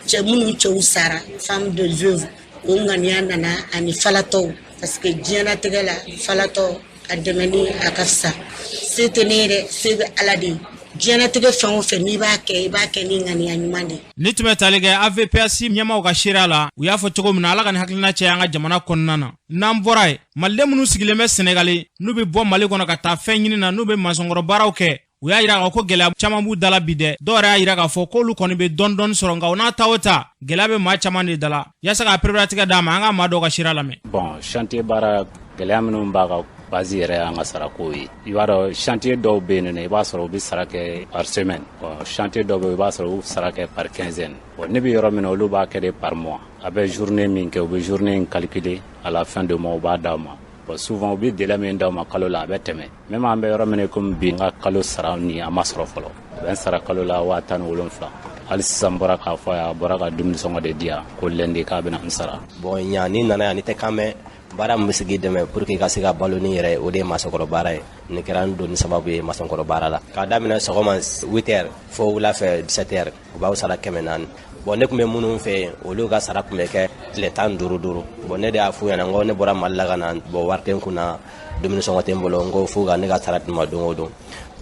cɛ minnu cɛw sara, femme de veuve, o ŋaniya nana, ani falatɔw, parce que diɲɛlatigɛ la, falatɔ a dɛmɛni a ka fisa. Se tɛ ne ye dɛ, se bɛ Ala de ye. Diɲɛlatigɛ fɛn o fɛn n'i b'a kɛ, i b'a kɛ ni ŋaniya ɲuman de ye. Ni tun bɛ tali kɛ AVPS ɲɛmaw ka seereya la, u y'a fɔ cogo min na, Ala ka nin hakilina cɛ an ka jamana kɔnɔna na. N'an bɔra yen, maliden minnu sigilen bɛ Sɛnɛgali, n'u bɛ bɔ Mali kɔnɔ ka taa fɛn ɲini na, n'u bɛ masɔnkɔrɔ baaraw kɛ, u y'a yira k'a ko gɛlɛya caman b'u dala bi dɛ. Dɔw yɛrɛ y'a yira k'a fɔ k'olu kɔni bɛ dɔɔni dɔɔni sɔrɔ, nka o n'a ta o ta, gɛlɛya bɛ maa caman de dala. Yaasa k'a pereperelatigɛ d'a ma, an ka maa dɔw ka seereya lamɛn. Bon, chantier baara, gɛlɛya minnu b'a ka base yɛrɛ y'an ka sarako ye. I b'a dɔn, chantier dɔw bɛ yen nɔ, i b'a sɔrɔ u bɛ sara kɛ par semaine. Bon, chantier dɔw bɛ yen, i b'a sɔrɔ u sara kɛ par quinzaine. Bon, ne bɛ yɔrɔ min na, olu b'a kɛ de par mois. A bɛ journée min kɛ, u bɛ journée in calculer, à la fin de mois u b'a d'a ma. Bon, souvent u bɛ délai min d'aw ma kalo la, a bɛ tɛmɛ. Même an bɛ yɔrɔ min komi bi, n ka kalo sara ni a ma sɔrɔ fɔlɔ. A bɛ n sara kalo la 17,000. Hali sisan n bɔra k'a fɔ a ye, a bɔra ka dumuni sɔngɔ de di yan ko lundi k'a bɛna n sara. Bon, yan n'i nana yan, n'i tɛ kan mɛn, baara min bɛ se k'i dɛmɛ pour que i ka se ka balo ni yɛrɛ ye, o de ye masɔnkɔrɔ baara ye. Nin kɛra n donni sababu ye masɔnkɔrɔ baara la. K'a daminɛ sɔgɔma 8 heures fo wula fɛ 17 heures, u b'aw sara 400. Bon, ne tun bɛ minnu fɛ yen, olu ka sara tun bɛ kɛ tile 15 duuru. Bon, ne de y'a f'u ɲɛna n ko ne bɔra Mali la ka na, bon, wari tɛ n kun na, dumuni sɔngɔ tɛ n bolo, n ko f'u ka ne ka sara di n ma don o don.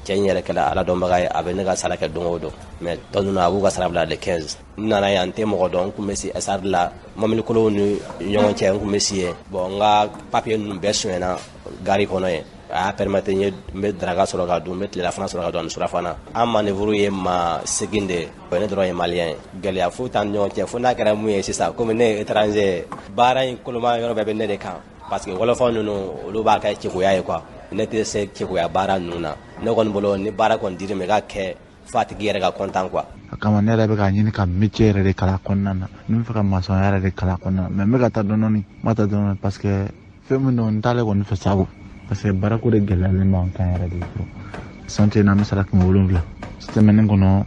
Cɛ in yɛrɛ kɛla Ala dɔnbaga ye, a bɛ ne ka sara kɛ don o don, mais tɔ ninnu, a b'u ka sara bila le 15. N nana yan, n tɛ mɔgɔ dɔn. N tun bɛ si SR la, mɔbilikolow ni ɲɔgɔn cɛ, n tun bɛ si yen. Bon, n ka papiye ninnu bɛɛ sonyɛna gari kɔnɔ yen. A y'a permettre n ye, n bɛ daraka sɔrɔ ka dun, n bɛ tilelafana sɔrɔ ka dun ani surafana. An manœuvre ye maa 8 de ye, ne dɔrɔn ye malien ye. Gɛlɛya foyi t'an ni ɲɔgɔn cɛ, fo n'a kɛra mun ye sisan, komi ne ye étranger ye, baara in koloma yɔrɔ bɛɛ bɛ ne de kan, parce que wɔlɔfɔ ninnu, olu b'a kɛ cɛkoya ye quoi. Ne tɛ se cɛkoya baara ninnu na. Ne kɔni bolo, ni baara kɔni dir'i ma, i ka kɛ fo a tigi yɛrɛ ka content quoi. A kama ne yɛrɛ bɛ k'a ɲini ka métier yɛrɛ de kalan kɔnɔna na. Ne bɛ fɛ ka maçon yɛrɛ de kalan kɔnɔna na, mais n bɛ ka taa dɔɔnin dɔɔnin, n bɛ ka taa dɔɔnin dɔɔnin, parce que fɛn min don, n t'ale kɔni fɛ sa, parce que baarako de gɛlɛyalen b'an kan yɛrɛ de trop. Chantier na, an bɛ sara 700, semaine kɔnɔ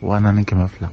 4200.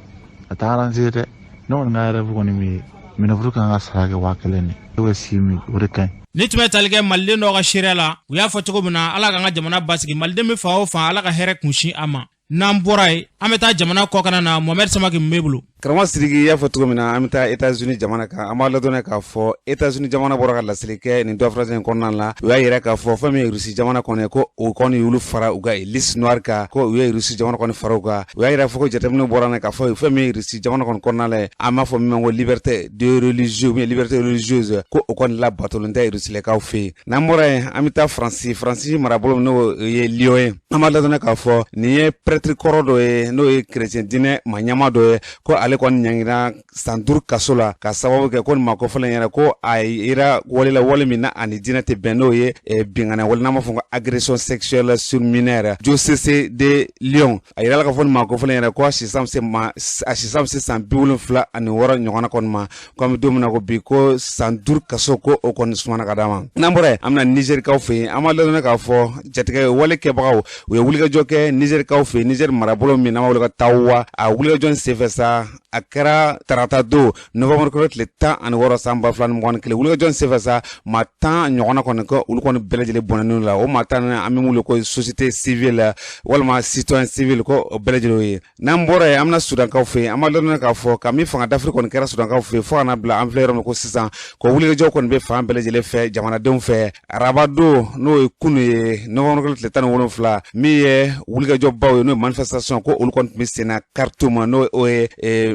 A tɛ arranger dɛ. Ne kɔni ka rêve kɔni min ye, manœuvre kan ka sara kɛ 1000 de ye, o 6000, o de ka ɲi. Ni tun bɛ tali kɛ maliden dɔw ka seereya la, u y'a fɔ cogo min na, Ala k'an ka jamana basigi. Maliden bɛ fan o fan, Ala ka hɛrɛ kunsin a ma. N'an bɔra yen, an bɛ taa jamana kɔkana na. Mohamɛd Samake mun b'e bolo? Karamɔgɔ Sidiki, i y'a fɔ cogo min na, an bɛ taa Etats-Unis jamana kan. An b'a ladɔnniya k'a fɔ Etats-Unis jamana bɔra ka laseli kɛ nin dɔgɔfura in kɔnɔna la. U y'a yira k'a fɔ fɛn min ye Russie jamana kɔni, ko o kɔni y'olu fara u ka liste noire kan, ko u ye Russie jamana kɔni fara u kan. U y'a yira fɔ ko jateminɛ bɔra na k'a fɔ fɛn min ye Russie jamana kɔni kɔnɔna la, an b'a fɔ min ma ko liberté de religieux ou bien liberté religieuse, ko o kɔni labatolen tɛ Russilakaw fɛ yen. N'an bɔra yen, an bɛ taa Faransi. Faransi marabolo, n'o ye Lyon ye, an b'a ladɔnniya k'a fɔ nin ye prêtre kɔrɔ dɔ ye, n'o ye chrétien diinɛ maa ɲɛmaa dɔ ye, ko ale kɔni ɲangira san 5 kaso la, ka sababu kɛ ko nin maa kɔfɔlen yɛrɛ, ko a yira wale la, wale min na ani diinɛ tɛ bɛn, n'o ye binkanni wale, n'an b'a fɔ ko agression sexuelle sur mineur. Diocèse de Lyon, a yirala k'a fɔ nin maa kɔfɔlen yɛrɛ, ko a si san bɛ se ma, a si san bɛ se san 76 ɲɔgɔnna kɔni ma. Ko an bɛ don min na ko bi, ko san 5 kaso, ko o kɔni sumana ka d'a ma. N'an bɔra yen, an bɛna Nizɛrikaw fɛ yen. An b'a ladɔnniya k'a fɔ jatigɛ wale kɛbagaw, u ye wulikajɔ kɛ Nizɛrikaw fɛ yen, Nizɛri marabolo min n'an b'a wele ko Tawa. A wulikajɔ in senfɛ sa, a kɛra tarata don, novembre kalo tile 16 san 2021. Wulikajɔ in senfɛ sa, maa 10 ɲɔgɔnna kɔni, ko olu kɔni bɛɛ lajɛlen bɔnɛnen la. O maa 10, an bɛ mun ko société civile walima citoyen civil, ko o bɛɛ lajɛlen ye. N'an bɔra yen, an bɛna Sudankaw fɛ yen. An b'a ladɔnniya k'a fɔ ka min fanga dafiri kɔni kɛra Sudankaw fɛ yen, fo ka na bila an filɛ yɔrɔ min ko sisan, ko wulikajɔ kɔni bɛ fan bɛɛ lajɛlen fɛ, jamanadenw fɛ. Araba don, n'o ye kunu ye, novembre kalo tile 17, min ye wulikajɔbaw ye, n'o ye manifestation, ko olu kɔni tun bɛ sen na Khartoum, n'o o ye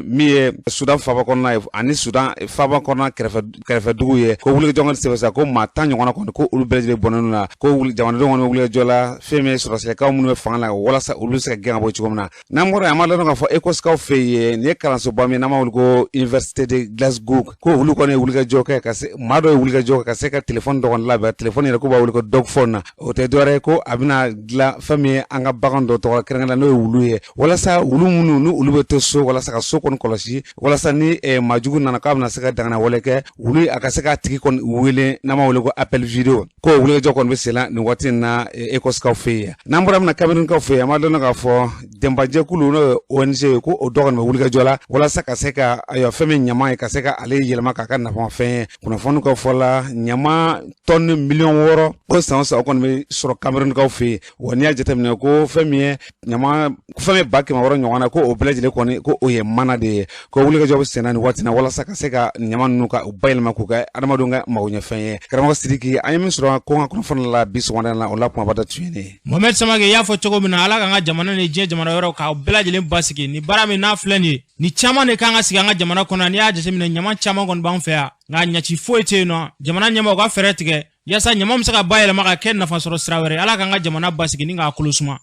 min ye Sudan faaba kɔnɔna ye ani Sudan faaba kɔnɔna kɛrɛfɛ kɛrɛfɛ dugu ye. Ko wulikajɔ kɔni senfɛ sa, ko maa 10 ɲɔgɔnna kɔni, ko olu bɛɛ lajɛlen bɔnnen la, ko jamanadenw kɔni bɛ wulikajɔ la, fɛn min ye sɔrɔsilakaw minnu bɛ fanga la, walasa olu bɛ se ka gɛn ka bɔ cogo min na. N'an bɔra yen, an b'a ladɔn k'a fɔ Écossekaw fɛ yen, nin ye kalansoba min n'an b'a wele ko Université de Glasgow, ko olu kɔni ye wulikajɔ kɛ ka se maa dɔ ye wulikajɔ kɛ ka se ka telefɔni dɔ kɔni labɛn. Telefɔni yɛrɛ, ko b'a wele ko dog phone. O tɛ dɔwɛrɛ ye ko a bɛna dilan fɛn min ye an ka bagan dɔ tɔgɔ kɛrɛnkɛrɛn, n'o ye wulu ye, walasa wulu minnu ni olu bɛ to so, walasa ka so kɔni kɔlɔsi, walasa ni maajugu nana k'a bɛna se ka dangana wale kɛ, wulu a ka se k'a tigi kɔni wele, n'an b'a wele ko appel vidéo. Ko wulikajɔ kɔni bɛ sen na nin waati in na Écosekaw fɛ yen. N'an bɔra, bɛna Camerounkaw fɛ yen. An b'a dɔn k'a fɔ dɛnbajɛkulu, n'o ye ONG ye, ko o dɔ kɔni bɛ wulikajɔ la walasa ka se ka, ayiwa, fɛn min ɲama ye, ka se ka ale yɛlɛma k'a ka nafamafɛn ye. Kunnafoni ka fɔ la, ɲama tɔni 6 miliyɔn ko san o san, o kɔni bɛ sɔrɔ Camerounkaw fɛ yen. Wa n'i y'a jateminɛ, ko fɛn min ye ɲama, fɛn min 600,000 ɲɔgɔn na, ko o bɛɛ lajɛlen kɔni, ko o ye mana de ye. Ko wulikajɔ bɛ senna nin waati na walasa ka se ka ɲama ninnu ka u bayɛlɛma k'u kɛ adamadenw ka magoɲɛfɛn ye. Karamɔgɔ Sidiki, an ye min sɔrɔ ko n ka kunnafoni la bi sɔgɔmada la, o la kumaba da tun ye ne ye. Mohamɛd Samake, i y'a fɔ cogo min na, Ala k'an ka jamana ni diɲɛ jamana wɛrɛw k'aw bɛɛ lajɛlen basigi. Ni baara min n'a filɛ nin ye, ni caman de kan ka sigi an ka jamana kɔnɔ. N'i y'a jateminɛ, ɲama caman kɔni b'an fɛ yan, nka ɲaci foyi tɛ yen nɔ. Jamana ɲɛmaaw ka fɛɛrɛ tigɛ yaasa ɲama bɛ se ka bayɛlɛma ka kɛ nafasɔrɔ sira wɛrɛ. Ala k'an ka jamana basigi ni k'a kolo suma.